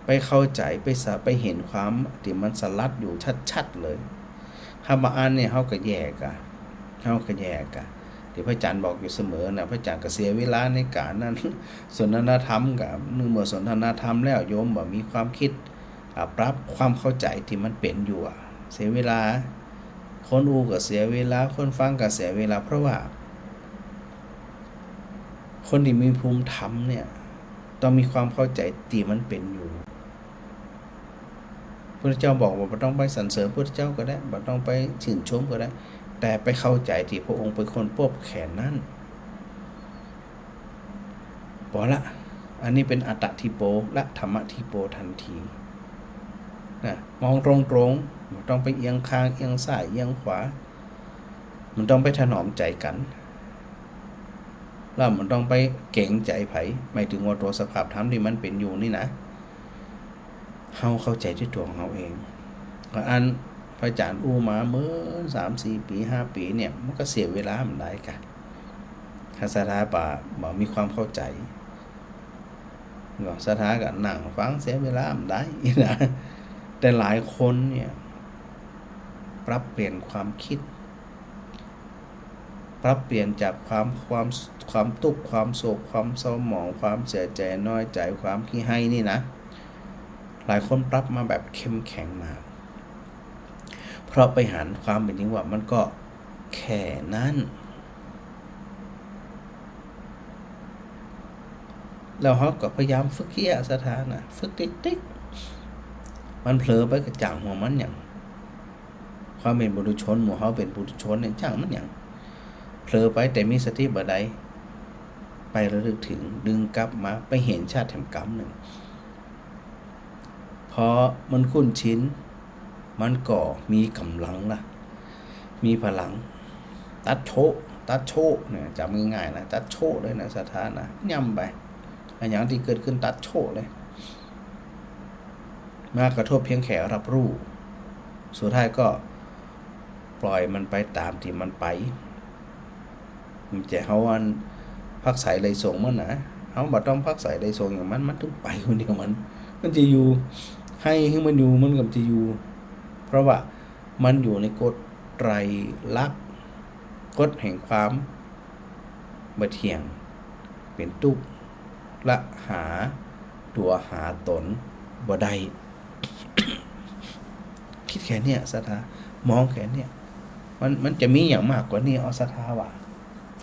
ไปเข้าใจ๋ ไปสะ ไปหันความตี้มันสลัดอยู่ชัดๆ เลย ถ้าบ่อั้นเนี่ย เฮาก็แย่ก่ะ เฮาก็แย่ก่ะ ตี้พระอาจ๋ารย์บอกอยู่เสมอนะ พระอาจ๋ารย์ก็เสียเวลาในก๋านนั้น สนทนาธรรมก่ะ เมื่อสนทนาธรรมแล้วโยมบ่มีความคิด อ่า ปรับความเข้าใจ๋ตี้มันเป๋นอยู่อะ เสียเวลา คนอู้ก็เสียเวลา คนฟังก็เสียเวลา เพราะว่า คนตี้มีภูมิธรรมเนี่ย ต้องมีความเข้าใจ๋ตี้มันเป๋นอยู่ พุทธเจ้าบอกว่าบ่ต้องไปสรรเสริญพุทธเจ้าก็ได้ บ่ต้องไปจื้นชมก็ได้ แต่ไปเข้าใจ๋ตี้พระองค์ไปค้นพบแค่นั้น ปอละ อันนี้เป๋นอัตตะทิปโป ละธรรมะทิปโปทันที นะ มองตรงๆ บ่ต้องไปเอียงข้าง เอียงซ้าย เอียงขวา บ่ต้องไปถนอมใจ๋กั๋น แล้วบ่ต้องไปเก๋งใจ๋ใผ หมายถึงว่าตั๋วสภาพธรรมตี้มันเป๋นอยู่นี่นะ เฮาเข้าใจ๋ด้วยตั๋วของเฮาเอง อันพระอาจ๋ารย์อู้มาเมื่อสามสี่ปี๋ ห้าปี๋เนี่ย มันก็เสียเวลาบ่ได้ก่ะ ถ้าศรัทธาบ่ บ่มีความเข้าใจ๋ ก็ศรัทธาก็นั่งฟังเสียเวลาบ่ได้นะ แต่หลายคนเนี่ย ปรับเปลี่ยนความคิด ปรับเปลี่ยนจากความ ความ ความตุ๊กข์ ความโศก ความเศร้าหมอง ความเสียใจ๋ น้อยใจ๋ ความขี้ไห้นี่นะ หลายคนปรับมาแบบเข้มแข็งมาก เพราะไปหันความเป๋นจริงว่ามันก็แค่นั้น แล้วเฮาก็พยายามฝึกเยียะ ศรัทธานะ ฝึกติ๊กๆ มันเผลอไปก็จ้างหัวมันหยัง ความเป๋นปุถุชน หมู่เฮาเป๋นปุถุชนเนี่ย จ้างมันหยัง เผลอไปแต่มีสติบ่ได้ ไประลึกเถิง ดึงกลับมา ไปหันชาติแถมกำนึ่ง พอมันคุ้นชิน มันก็มีก๋ำลังนะ มีพลัง ตัดโชะ ตัดโชะเนี่ย จ๋ำง่ายๆ นะ ตัดโชะเลยนะ ศรัทธานะ ย่ำไป อะหยังตี้เกิดขึ้นตัดโชะเลย มากระทบเพียงแค่รับรู้ สุดท้ายก็ปล่อยมันไปต๋ามตี้มันไป บ่ใจ้เฮาอันผลักไสไล่ส่งมันนะ เฮาบ่ต้องผลักไสไล่ส่งหยังมัน มันตึงไปคนเดียวมัน มันจะอยู่ หื้อ หื้อมันอยู่ มันก็จะอยู่ เพราะว่ามันอยู่ในกฎไตรลักษณ์ กฎแห่งความบ่เที่ยง เป๋นตุ๊กข์ ละหาตั๋วหาต๋นบ่ได้ กึ๊ดแค่เนี่ย ศรัทธา มองแค่เนี่ย มัน มันจะมีหยังมากกว่านี้ เอา ศรัทธาว่า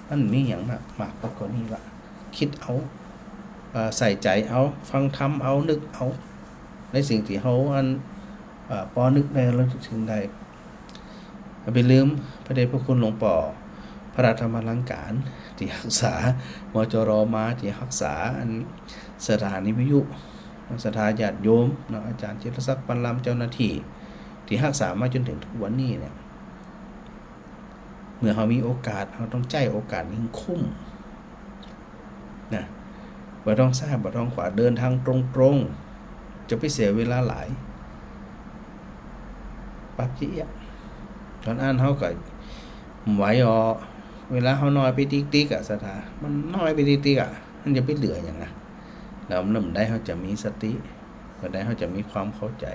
มันมีหยังมาก มากกว่านี้ละ กึ๊ดเอา เอ่อ ใส่ใจ๋เอา ฟังธรรมเอา นึกเอา ในสิ่งตี้เฮาอัน เอ่อ ปอนึกได้ ระลึกเถิงได้ อย่าไปลืมพระเดชพระคุณหลวงป้อ พระธรรมลังก๋าน ตี้ฮักษา มจร มา ตี้ฮักษาอันสถานีวิทยุ ศรัทธาญาติโยมเนาะ อาจ๋ารย์จิรศักดิ์ ปันลำ เจ้าหน้าตี้ ตี้ฮักษามาจ๋นเถิงทุกวันนี้เนี่ย เมื่อเฮามีโอกาส เฮาต้องใจ๊โอกาสหื้อคุ้มนะ บ่ต้องซ้าย บ่ต้องขวา เดินตางตรงๆ จะไปเสียเวลาหลาย ปรับเยียะ ตอนอั้นเฮาก็บ่ไหวอ่อ เวลาเฮาน้อยไปติ๊กๆ อะ ศรัทธา มันน้อยไปติ๊กๆ อะ มันจะไปเหลือหยังอะ แล้วเมื่อใดเฮาจะมีสติ เมื่อใดเฮาจะมีความเข้าใจ๋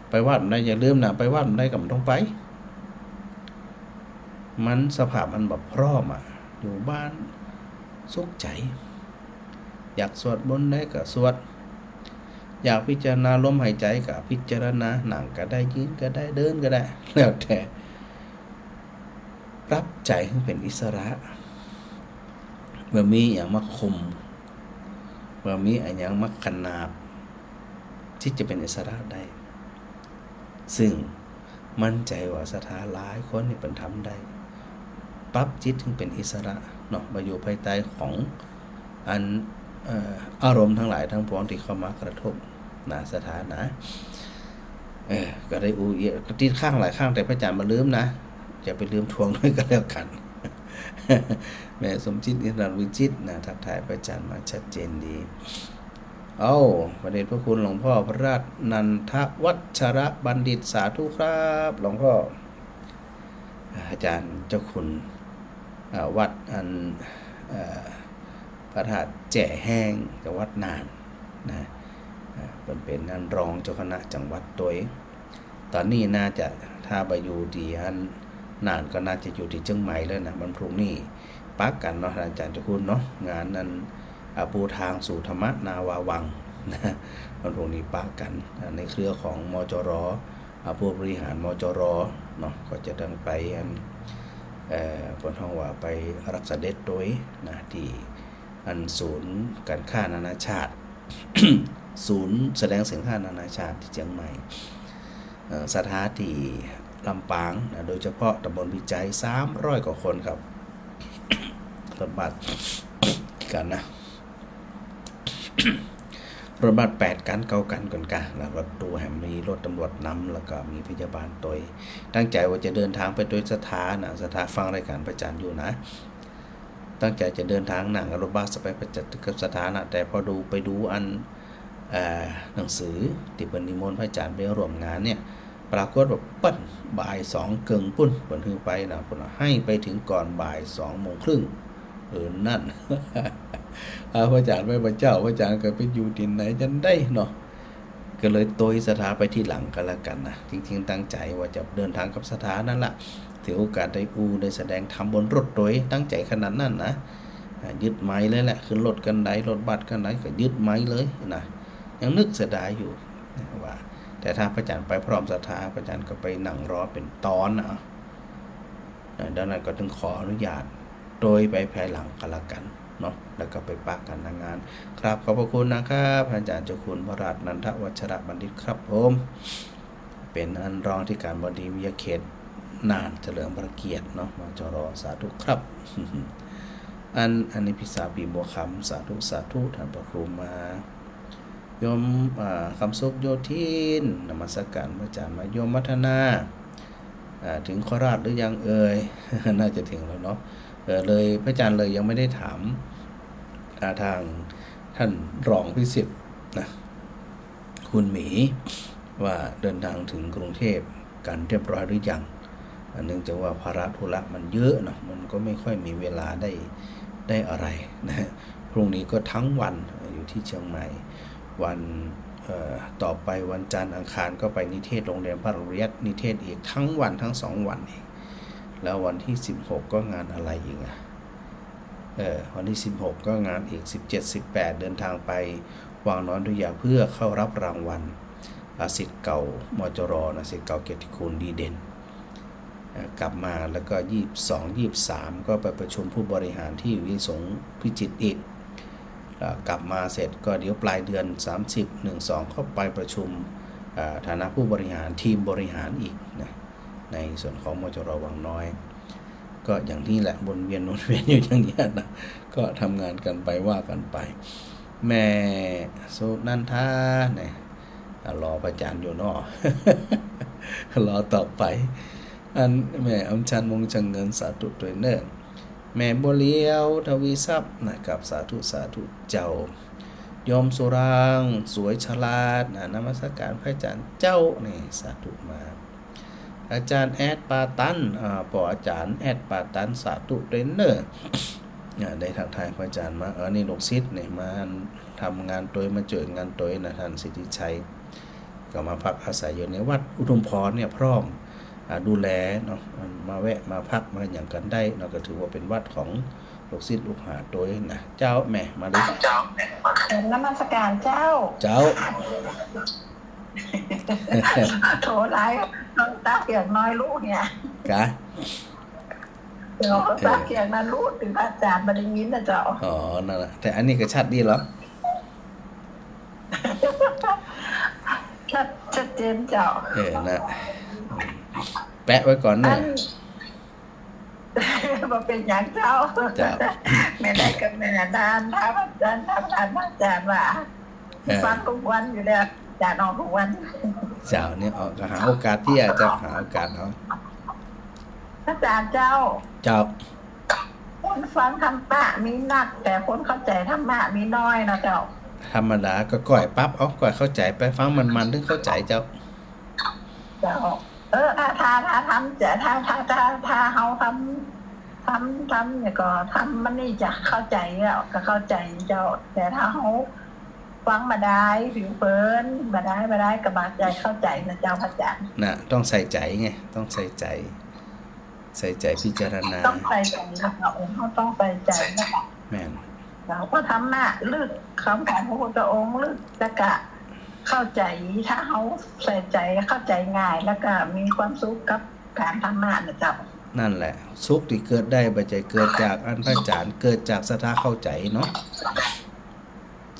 ไปวัดเมื่อใดอย่าลืมนะ ไปวัดเมื่อใดก็บ่ต้องไป มันสภาพมันบ่พร้อมอะ อยู่บ้านสุขใจ๋ อยากสวดมนต์ใดก็สวด อยากพิจารณาลมหายใจ๋ก็พิจารณา นั่งก็ได้ ยืนก็ได้ เดินก็ได้ แล้วแต่ ปรับใจ๋หื้อเป๋นอิสระ บ่มีอะหยังมาคุม บ่มีอะหยังมาขนาบ ตี้จะเป๋นอิสระได้ ซึ่งมั่นใจ๋ว่าศรัทธาหลายคนนี่เปิ้นทำได้ ปรับจิตหื้อเป๋นอิสระเนาะ บ่อยู่ภายใต้ของอัน เอ่อ อารมณ์ตังหลายตังปวงตี้เข้ามากระทบนะ ศรัทธานะ เออ ก็ได้อู้เยียะ ก็ติดค้างหลายครั้ง แต่พระอาจารย์บ่ลืมนะ จะไปลืมทวงด้วยก็แล้วกั๋น แม่สมจิต อินทรวิจิตรนะ ทักทายพระอาจารย์มาชัดเจนดี เอ้า พระเดชพระคุณหลวงพ่อพระราชนันทวัชรบัณฑิต สาธุครับ หลวงพ่อ อาจารย์เจ้าคุณ อ่า วัดอัน เอ่อ พระธาตุแจ้แฮง จังหวัดน่านนะ อ่า เปิ้นเป๋นอันรองเจ้าคณะจังหวัดตวย ต๋อนนี้น่าจะ ถ้าบ่อยู่ตี้อันน่านก็น่าจะอยู่ตี้เจียงใหม่แล้วนะ วันพรุ่งนี้ปะกั๋นเนาะ อาจารย์เจ้าคุณเนาะ งานอัน อ่า ปูตางสู่ธรรมนาวาวังนะ วันพรุ่งนี้ปะกั๋น อ่า ในเครือของ มจร อ่า ผู้บริหาร มจร เนาะ ก็จะต้องไปอัน เอ่อ เปิ้นฮ้องว่าไปรับเสด็จตวยนะ ตี้อันศูนย์การค้านานาชาติ ศูนย์แสดงสินค้านานาชาติตี้เจียงใหม่ เอ่อ ศรัทธาตี้ลำปางนะ โดยเฉพาะตำบลพิจัย สามร้อยกว่าคนครับ รถบัสกั๋นนะ รถบัสแปดกั๋น เก้ากั๋นก่อนกา แล้วรถตู้แหมมีรถตำรวจนำ แล้วก็มีพยาบาลตวย ตั้งใจ๋ว่าจะเดินตางไปตวยศรัทธานะ ศรัทธาฟังรายก๋านพระอาจารย์อยู่นะ ตั้งใจ๋จะเดินตางนั่งรถบัสไปประจักษ์กับศรัทธานะ แต่พอดู ไปดูอัน เอ่อ หนังสือตี้เปิ้นนิมนต์พระอาจารย์ไปร่วมงานเนี่ย ปรากฏว่าเปิ้นบ่ายสองเกิ่งปู๊น เปิ้นหื้อไปนะ เปิ้นว่าหื้อไปเถิงก่อนบ่ายสองโมงครึ่ง เออ นั่น อ่า พระอาจารย์ไปบ่าเจ๊า พระอาจารย์ก็ไปอยู่ตี้ไหนจั้นได้เนาะ ก็เลยตวยศรัทธาไปทีหลังก็แล้วกั๋นนะ จริงๆ ตั้งใจ๋ว่าจะเดินตางกับศรัทธานั่นล่ะ ถือโอกาสได้อู้ได้แสดงธรรมบนรถตวย ตั้งใจ๋ขนาดนั้นนะ อ่า ยึดไมค์เลยแหละ ขึ้นรถคันใด รถบัสคันใดก็ยึดไมค์เลยนะ ยังนึกเสียดายอยู่นะว่า แต่ถ้าพระอาจารย์ไปพร้อมศรัทธา พระอาจารย์ก็ไปนั่งรอเป๋นต๋อนนะ นะ ดังนั้นก็ต้องขออนุญาตตวยไปภายหลังก็แล้วกั๋นเนาะ แล้วก็ไปปะกั๋นหน้างาน ครับ ขอบพระคุณนะครับ อาจารย์เจ้าคุณพระราชนันทวัชรบัณฑิตครับผม เป๋นอันรองอธิการบดีวิทยาเขตน่านเฉลิมพระเกียรติเนาะ มจร สาธุครับ อัน อันนี้พี่สาวปี๋บัวคำ สาธุ สาธุ ต้านพระครูมา โยม อ่า คำสุขโยธิน นมัสการพระอาจารย์มา โยมวัฒนา อ่า ถึงโคราชหรือยังเอ่ย น่าจะถึงแล้วเนาะ เออ เลย พระอาจารย์เลยยังไม่ได้ถาม อ่า ทางท่านรองพิสิทธิ์นะ คุณหมี ว่าเดินทางถึงกรุงเทพฯ กันเรียบร้อยหรือยัง อ่า เนื่องจากว่าภาระธุระมันเยอะเนาะ มันก็ไม่ค่อยมีเวลาได้ ได้อะไรนะ พรุ่งนี้ก็ทั้งวันอยู่ที่เชียงใหม่ วัน เอ่อ ต่อไปวันจันทร์อังคารก็ไปนิเทศโรงเรียนพระปริยัตินิเทศอีกทั้งวันทั้งสองวันอีก แล้ววันที่สิบหกก็งานอะไรอีกอะ เออ วันที่สิบหกก็งานอีก สิบเจ็ด สิบแปด เดินทางไปวังน้อยอยุธยาเพื่อเข้ารับรางวัล อ่า ศิษย์เก่า มจร นะ ศิษย์เก่าเกียรติคุณดีเด่น อ่า กลับมาแล้วก็ ยี่สิบสอง ยี่สิบสาม ก็ไปประชุมผู้บริหารที่อยู่ยิ่งสงพิจิตรอีก อ่า กลับมาเสร็จก็เดี๋ยวปลายเดือน สามสิบ หนึ่งสอง ก็ไปประชุม อ่า ฐานะผู้บริหาร ทีมบริหารอีกนะ ในส่วนของ มจร วังน้อย ก็อย่างนี้แหละ วนเวียน วนเวียนอยู่อย่างนี้นะ ก็ทำงานกันไป ว่ากันไป แม่สุนันทาเนี่ย อ่ะ รอพระอาจารย์อยู่เนาะ รอต่อไป อันแม่อำชัน วงศ์ชังเงิน สาธุตวยเน่อ แม่บัวเหลียว ทวีทรัพย์ นะ กราบสาธุ สาธุเจ้า โยมสุรางค์ สวยฉลาด นะ นมัสการพระอาจารย์เจ้า นี่ สาธุมา อาจารย์แอดปาตัน อ่า ป้ออาจ๋ารย์แอดปาตัน สาธุตวยเน่อ อ่า ได้ทักทายพระอาจารย์มา เออ นี่ลูกศิษย์นี่ มาทำงานตวย มาจ้วยงานตวยนะ ต้านสิทธิชัย ก็มาพักอาศัยอยู่ในวัดอุทุมพรเนี่ยพร้อม อ่า ดูแลเนาะ มาแวะมาพักมาหยังกั๋นได้เนาะ ก็ถือว่าเป๋นวัดของลูกศิษย์ลูกหาตวยนะ เจ้า แม่ มาเลย เจ้า นมัสการเจ้า เจ้า โถหลาย ตาเขียงน้อยลูกเนี่ย กะ เดี๋ยว เออ ตาเขียงนั้นลูก ถึงพระอาจ๋ารย์บ่ได้ยินนะเจ้า อ๋อ นั่นแหละ แต่อันนี้ก็ชัดดีเหรอ ชัด ชัดเจนเจ้า เออ นะ แปะไว้ก่อนนะ อัน บ่เป๋นหยังเจ้า เจ้า แม่ได้กับแม่นาน ถามอาจ๋ารย์ ถาม ถามอาจ๋ารย์ว่า เออ ฟังกู้วันอยู่แล้ว อาจ๋ารย์ออกกู้วัน เจ้า นี่ออก ก็หาโอกาสตี้อะเจ้า หาโอกาสเอา อาจ๋ารย์เจ้า เจ้า คนฟังธรรมะมีนัก แต่คนเข้าใจ๋ธรรมะมีน้อยนะเจ้า ธรรมดา ก็ก้อยปรับเอา ก้อยเข้าใจ๋ไป ฟังมันๆ ถึงเข้าใจ๋เจ้า เจ้า เออ ถ้า ถ้า ถ้าทำจะ ถ้า ถ้า ถ้า ถ้าเฮาทำ ทำ ทำเนี่ยก็ทำมันนี่จะเข้าใจ๋แล้ว ก็เข้าใจ๋เจ้า แต่ถ้าเฮาฟังบ่ดาย ผิวเผิน บ่ดาย บ่ดาย ก็บ่ใจ้เข้าใจ๋นะเจ้าพระอาจ๋ารย์ น่ะ ต้องใส่ใจ๋ไง ต้องใส่ใจ๋ ใส่ใจ๋พิจารณา ต้องใส่ใจ๋นะคะ องค์เฮาต้องใส่ใจ๋นะคะ แม่น แล้วก็ธรรมะลึก คำของพระพุทธองค์ลึก แล้วก็เข้าใจ๋ ถ้าเฮาใส่ใจ๋เข้าใจ๋ง่าย แล้วก็มีความสุขกับก๋านธรรมะนะเจ้า นั่นแหละ สุขตี้เกิดได้ บ่ใจ้เกิดจากอันพระอาจ๋ารย์ เกิดจากศรัทธาเข้าใจ๋เนาะ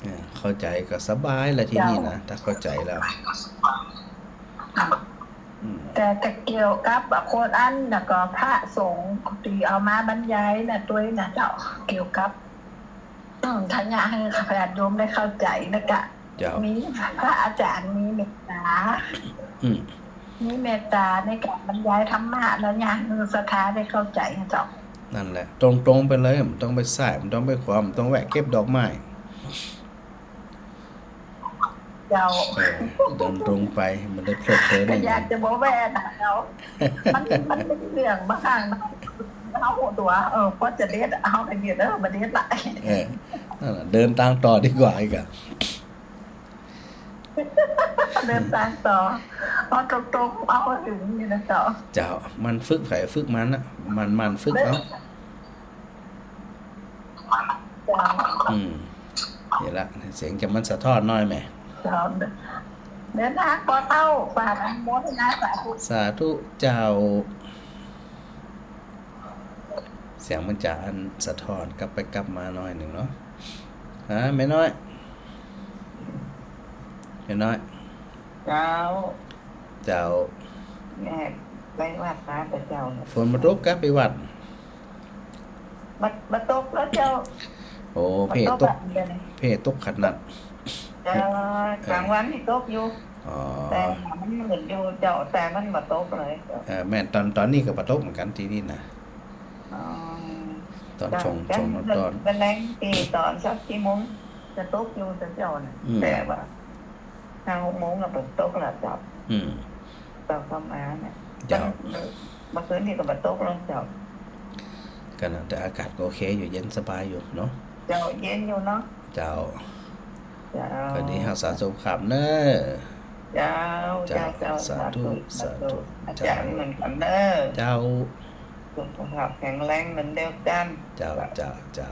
เออ เข้าใจ๋ก็สบายละทีนี้นะ เจ้า ถ้าเข้าใจ๋แล้ว อืม แต่จะเกี่ยวกับคนอัน แล้วก็พระสงฆ์ตี้เอามาบรรยายนะตวยนะเจ้า เกี่ยวกับ อืม ถ้าอยากหื้อญาติโยมได้เข้าใจ๋นะกะ เจ้า มีพระอาจ๋ารย์มีเมตต๋า อืม มีเมตต๋าในก๋านบรรยายธรรมะ แล้วอยากหื้อศรัทธาได้เข้าใจ๋นะเจ้า นั่นแหละ ตรงๆ ไปเลย บ่ต้องไปซ้าย บ่ต้องไปขวา บ่ต้องแวะเก็บดอกไม้ เจ้า เออ เดินตรงไป บ่ได้เพลิดเพลิน ก็อยากจะบ่แวะนะเจ้า มัน มันเป๋นเรื่องบางครั้งนะ เฮาฮู้ตั๋ว เออ พอจะเด็ด เฮาก็เด็ด เออ บ่เด็ดละ เออ นั่นแหละ เดินตางต่อดีกว่าอีกอะ เดินตางต่อ เอาตรงๆ เอาให้ถึงนี่นะเจ้า เจ้า มันฝึกใผฝึกมันนะ มัน มันฝึกเอา เจ้า อืม นี่ละ เสียงจะมันสะท้อนหน้อยแหม เจ้า เดินทางปลอดภัย ฝากอนุโมทนาสาธุ สาธุเจ้า เสียงมันจะอันสะท้อนกลับไปกลับมาหน้อยนึ่งเนาะ อ่า แม่น้อย แม่น้อย เจ้า เจ้า แม่ไปวัดมาแต่เจ้าเนี่ย ฝนบ่ตกกะไปวัด บ่ บ่ตกแล้วเจ้า โอ้ บ่ตก เพตก แบบนี้ เพตกขนาด เออ กลางวันนี่ตกอยู่ อ๋อ แต่มันมืดอยู่เจ้า แต่มันบ่ตกเลย เออ แม่น ต๋อน ต๋อนนี้ก็บ่ตกเหมือนกั๋นตี้นี่นะ อ๋อ ต๋อน เจ้า ช่วง เจ้า ช่วงต๋อน เปิ้นแลงตี้ต๋อนสักกี่โมง จะตกอยู่แต่เจ้าน่ะ อืม แต่ว่า ห้าหกโมงก็บ่ตกแล้วเจ้า อืม ต๋อนประมาณน่ะ เจ้า เมื่อคืนนี้ก็บ่ตกแล้วเจ้า ก็นั่น แต่อากาศก็โอเคอยู่ เย็นสบายอยู่เนาะ เจ้า เย็นอยู่เนาะ เจ้า เจ้า ก็ดี รักษาสุขภาพเน่อ เจ้า เจ้า เจ้า เจ้า สาธุ สาธุ สาธุ อาจ๋ารย์ เจ้า เหมือนกั๋นเน่อ เจ้า สุขภาพแข็งแรงเหมือนเดียวกั๋น เจ้า เจ้า เจ้า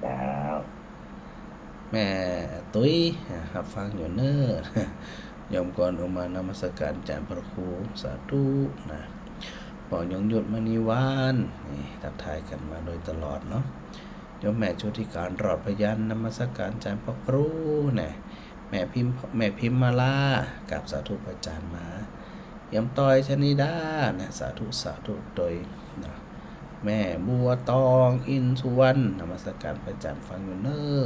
เจ้า แม่ตุ้ย อ่า ฮับฟังอยู่เน่อ โยมกรอุมานมัสการอาจ๋ารย์พระครู สาธุนะ ป้อยงยุทธ มณีวาน นี่ ทักทายกั๋นมาโดยตลอดเนาะ โยมแม่โชติกาญ รอดพยัญชนะ นมัสการอาจ๋ารย์พระครูนะ แม่พิม แม่พิมมาลา กราบสาธุพระอาจ๋ารย์มา โยมต้อย ชนิดา นะ สาธุ สาธุตวยนะ แม่บัวตอง อินสุวรรณ นมัสการพระอาจ๋ารย์ ฟังอยู่เน่อ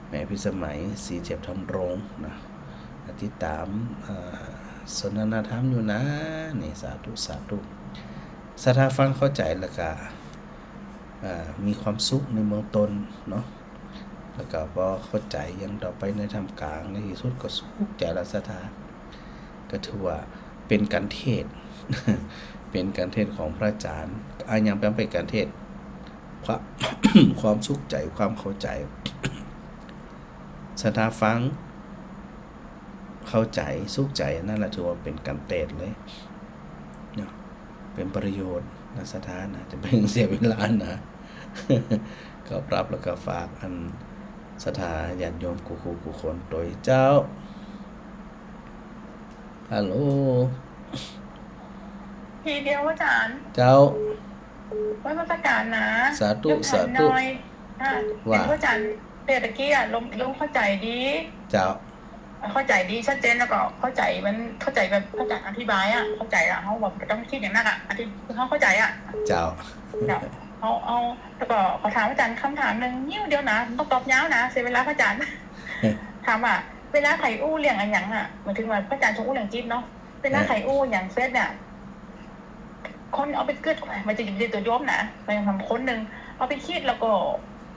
แม่พิสมัย ศรีเจ็บทำรงนะ ติดต๋าม เอ่อ สนทนาธรรมอยู่นะ นี่ สาธุ สาธุ ศรัทธาฟังเข้าใจ๋แล้วก็ อ่า มีความสุขในเบื้องต้นเนาะ แล้วก็พอเข้าใจ๋อย่างต่อไปในท่ามกลาง ในตี้สุดก็สุขใจ๋แล้วศรัทธา ก็ถือว่าเป๋นการเทศน์ เป๋นการเทศน์ของพระอาจ๋ารย์ อะหยังแปลเป๋นการเทศน์ ความ ความสุขใจ๋ ความเข้าใจ๋ ศรัทธาฟัง เข้าใจ๋ สุขใจ๋ อันนั้นแหละถือว่าเป๋นการเทศน์เลยเนาะ เป๋นประโยชน์นะศรัทธานะ จะเป๋นเสียเวลานะ ก็ปรับแล้วก็ฝากอันศรัทธาญาติโยมกู้ กู้ กู้คนตวยเจ้า ฮัลโหล ทีเดียวอาจ๋ารย์ เจ้า นมัสก๋านนะ สาธุ เดี๋ยวถาม สาธุ หน่อย ค่ะ ว่า เห็นอาจ๋ารย์เมื่อตะกี้อะ โยม โยมเข้าใจ๋ดี เจ้า เข้าใจ๋ดี ชัดเจน แล้วก็เข้าใจ๋มัน เข้าใจ๋แบบอาจ๋ารย์อธิบายอะ เข้าใจ๋อะ เฮาแบบบ่ต้องกึ๊ดอย่างนักอะ อะ ตี้เฮาเข้าใจ๋อะ เจ้า เจ้า เฮา เฮา แล้วก็ขอถามอาจ๋ารย์กำถามนึ่ง นิดเดียวนะ บ่ต้องตอบยาวนะ เสียเวลาอาจ๋ารย์ ถามว่า เวลาใผอู้เรื่องอะหยังอะ หมายถึงว่าอาจ๋ารย์จงอู้เรื่องจิตเนาะ เวลา เออ ใผอู้อะหยังเสร็จเนี่ย คนเอาไปกึ๊ด มันจะอยู่ในตั๋วโยมนะ มันยังทำคนนึ่ง เอาไปกึ๊ดแล้วก็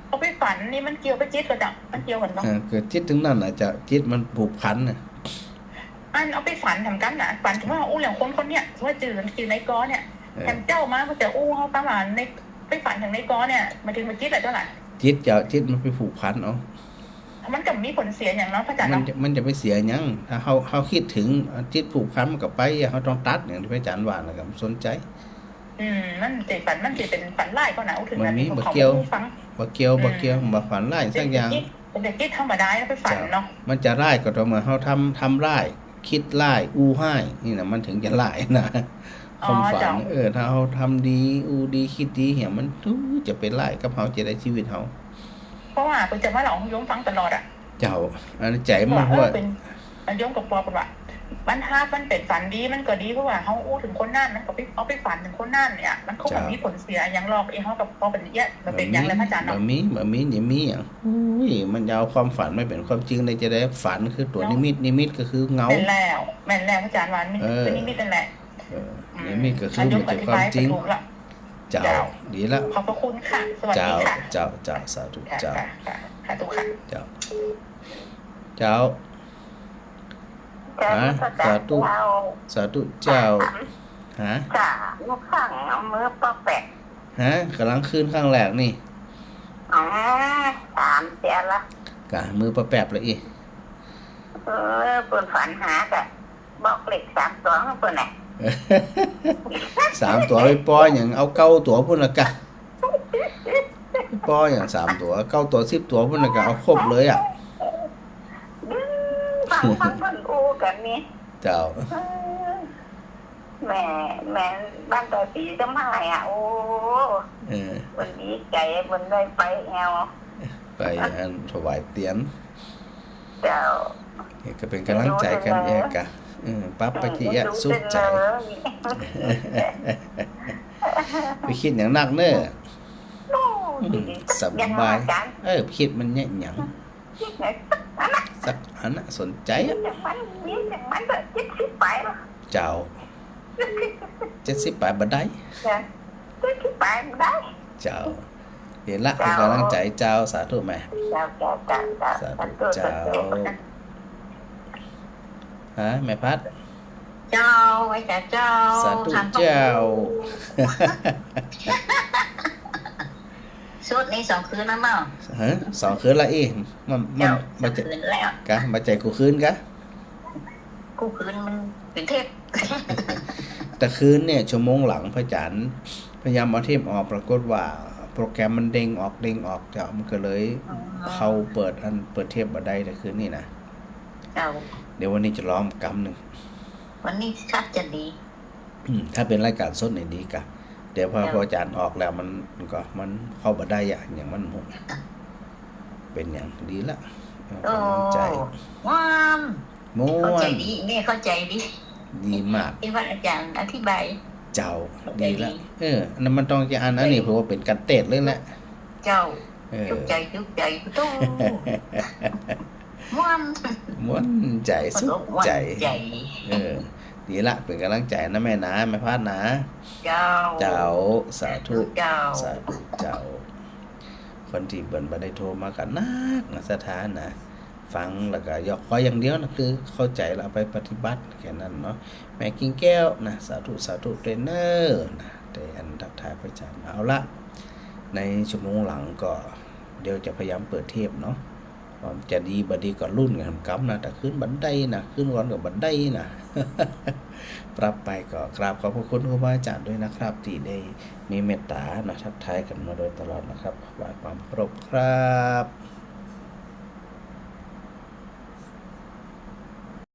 เอาไปฝันนี่มันเกี่ยวกับจิตก่อเจ้า มันเกี่ยวกั๋นบ่ เออ ก็จิตตึงนั้นน่ะเจ้า จิตมันผูกพันน่ะ อันเอาไปฝันแถมกั๋นนะ ฝันว่าอู้เรื่องคนคนเนี่ย ว่าจื้อ จื้อนายกอเนี่ย เออ แถมเจ้ามาก็จะอู้เฮาประมาณใน ไปฝันถึงนายกอเนี่ย หมายถึงว่าจิตอะเจ้าหละ จิตเจ้า จิตมันไปผูกพันเอา มันจะมีผลเสียหยังเนาะพระอาจ๋ารย์ มัน เนาะ จะ มันจะไปเสียหยัง ถ้าเฮา เฮาคิดถึง จิตผูกพันมันก็ไป เฮาต้องตัด อย่างตี้พระอาจ๋ารย์ว่าน่ะ ก็บ่สนใจ๋ อืม มันจะฝัน มันจะเป๋นฝันร้ายก่อนะ อู้ ถึง บ่มี บ่เกี่ยว บ่เกี่ยว อืม บ่เกี่ยว บ่ฝันร้ายสักอย่าง เป๋นจิต เป๋นจิตธรรมดา ไปฝันเนาะ เจ้า มันจะร้ายก็ต่อเมื่อเฮาทำ ทำร้าย กึ๊ดร้าย อู้ฮ้าย นี่น่ะ มันถึงจะร้ายนะ อ๋อ ความฝัน เจ้า เออ ถ้าเฮาทำดี อู้ดี กึ๊ดดี เนี่ย มันถึงจะไปร้ายกับเฮา จะได้ชีวิตเฮา เพราะว่าเปิ้นจะมาเล่าหื้อโยมฟังตลอดอะ เจ้า อันใจ๋มัน บอกว่า ว่า เออ เป๋น โยมก็บอกเปิ้นว่า มัน ถ้ามันเป๋นฝันดีมันก็ดี เพราะว่าเฮาอู้ถึงคนนั้น มันก็ไป เอาไปฝันถึงคนนั้นเนี่ย มันก็ เจ้า บ่มีผลเสียหยังหรอก เอ้ย เฮาก็พอเป๋นเอี้ย มันเป๋นหยังแหละพระอาจ๋ารย์เนาะ บ่มี บ่มี บ่มีหยัง อุ้ย มันจะเอาความฝันมาเป๋นความจริงได้จะใด ฝันคือตั๋ว เนาะ นิมิต นิมิตก็คือเงา แม่นแล้ว แม่นแล้วพระอาจ๋ารย์ว่า นิมิต เออ คือนิมิตนั่นแหละ เออ อืม นิมิตก็คือมันจะความจริง อันนี้อธิบายถูกละ เจ้า เจ้า ดีละ ขอบพระคุณค่ะ สวัสดีค่ะ เจ้า เจ้า เจ้า สาธุ ค่ะ เจ้า ค่ะ ค่ะ สาธุค่ะ เจ้า เจ้า เจ้า ฮะ พระอาจ๋ารย์ สาธุ เจ้า สาธุเจ้า ค่ะ ฮะ ค่ะ ลูกข้างเอามือปะแปะ ฮะ ก่ำลังคืนครั้งแรกนี่ อ๋อ สามเตื้อละ กะ มือปะแปะละอี้ เออ เปิ้นฝันหากะ บอกเลขสามตั๋วหื้อเปิ้นน่ะ สามตั๋วไปปอหยัง เอาเก้าตั๋วพุ้นละกะ ปอหยังสามตั๋ว เก้าตั๋ว สิบตั๋วพุ้นละกะ เอาครบเลยอะ อืม ฟัง ฟังเปิ้นอู้กั๋นนี่ เจ้า เออ แม่ แม่บ้านตาสีจำหายอะ โอ้ เออ เปิ้นดีใจ๋ เปิ้นได้ไปแอว ไปอันถวายเตียน เจ้า นี่ก็เป๋นก๋ำลังใจ๋กั๋นเองกะ เออ ปรับไปตี้เอี้ย สุขใจ๋ ไปกึ๊ดหยังนักเน่อ โอ้ อืม สบาย เออ กึ๊ดมันเยียะหยัง สักอันน่ะ สนใจ๋อะ เจ้า เจ็ดสิบป๋ายบ่ได้ เจ้า เจ็ดสิบป๋ายบ่ได้ เจ้า เป๋นละ เป๋นก๋ำลังใจ๋เจ้า สาธุแม่ เจ้า เจ้า เจ้า เจ้า สาธุ สาธุ เจ้า สาธุ ฮะ แม่พัด เจ้า ไหว้เจ้า เจ้า สาธุ เจ้า สุดนี้สองคืนแล้วเนาะ ฮะ สองคืนละอี้ มัน มัน เจ้า บ่ใจ้ สองคืนแล้ว กะ บ่ใจ้กู้คืนกะ กู้คืนมันเป๋นเทพ ตะคืนเนี่ย ชั่วโมงหลังพระอาจ๋ารย์พยายามเอาเทปออก ปรากฏว่าโปรแกรมมันเด้งออก เด้งออก เจ้า มันก็เลย อ๋อ เข้าเปิดอัน เปิดเทปบ่ได้ตะคืนนี่นะ เจ้า เดี๋ยววันนี้จะลองกำนึ่ง วันนี้ชักจะดี อืม ถ้าเป๋นรายก๋านสดนี่ดีกะ แต่พอ เจ้า พออาจ๋ารย์ออกแล้วมัน มันก็ มันเข้าบ่ได้อะ อย่างมันหมด เป๋นอย่างดีละ เออ โอ้ กำลังใจ๋ ม่วน ม่วน เข้าใจ๋ดี แม่เข้าใจ๋ดี ดีมาก ตี้ว่าอาจ๋ารย์อธิบาย เจ้า เข้าใจ๋ ดีละ ดี เออ อันนั้นมันต้องจะอัน อันนี้ ใจ๋ เพราะว่าเป๋นก๋านเตสน์เลยแหละ เจ้า เออ จุกใจ๋ จุกใจ๋ โธ่ ม่วน ม่วนใจ๋ สุขใจ๋ ม่วนใจ๋ เออ ดีละ เป๋นก๋ำลังใจ๋นะแม่นะ แม่พัดนะ เจ้า เจ้า สาธุ เจ้า สาธุเจ้า คนตี้เปิ้นบ่ได้โทรมาก็นักนะ ศรัทธานะ ฟังแล้วก็ยอดขออย่างเดียวนะ คือเข้าใจ๋แล้วเอาไปปฏิบัติแค่นั้นเนาะ แม่กิ่งแก้วนะ สาธุ สาธุเตยเน่อนะ เตยอันทักทายพระอาจ๋ารย์ เอาละ ในชั่วโมงหลังก็เดี๋ยวจะพยายามเปิดเทปเนาะ ว่าจะดีบ่ดีก็ลุ้นกั๋นกำนะ ถ้าคืนบ่ได้นะ คืนก่อนก็บ่ได้นะ ปรับไป ก็กราบขอบพระคุณครูบาอาจ๋ารย์ด้วยนะครับ ตี้ได้มีเมตต๋านะ ทักทายกั๋นมาโดยตลอดนะครับ ถวายความเคารพครับ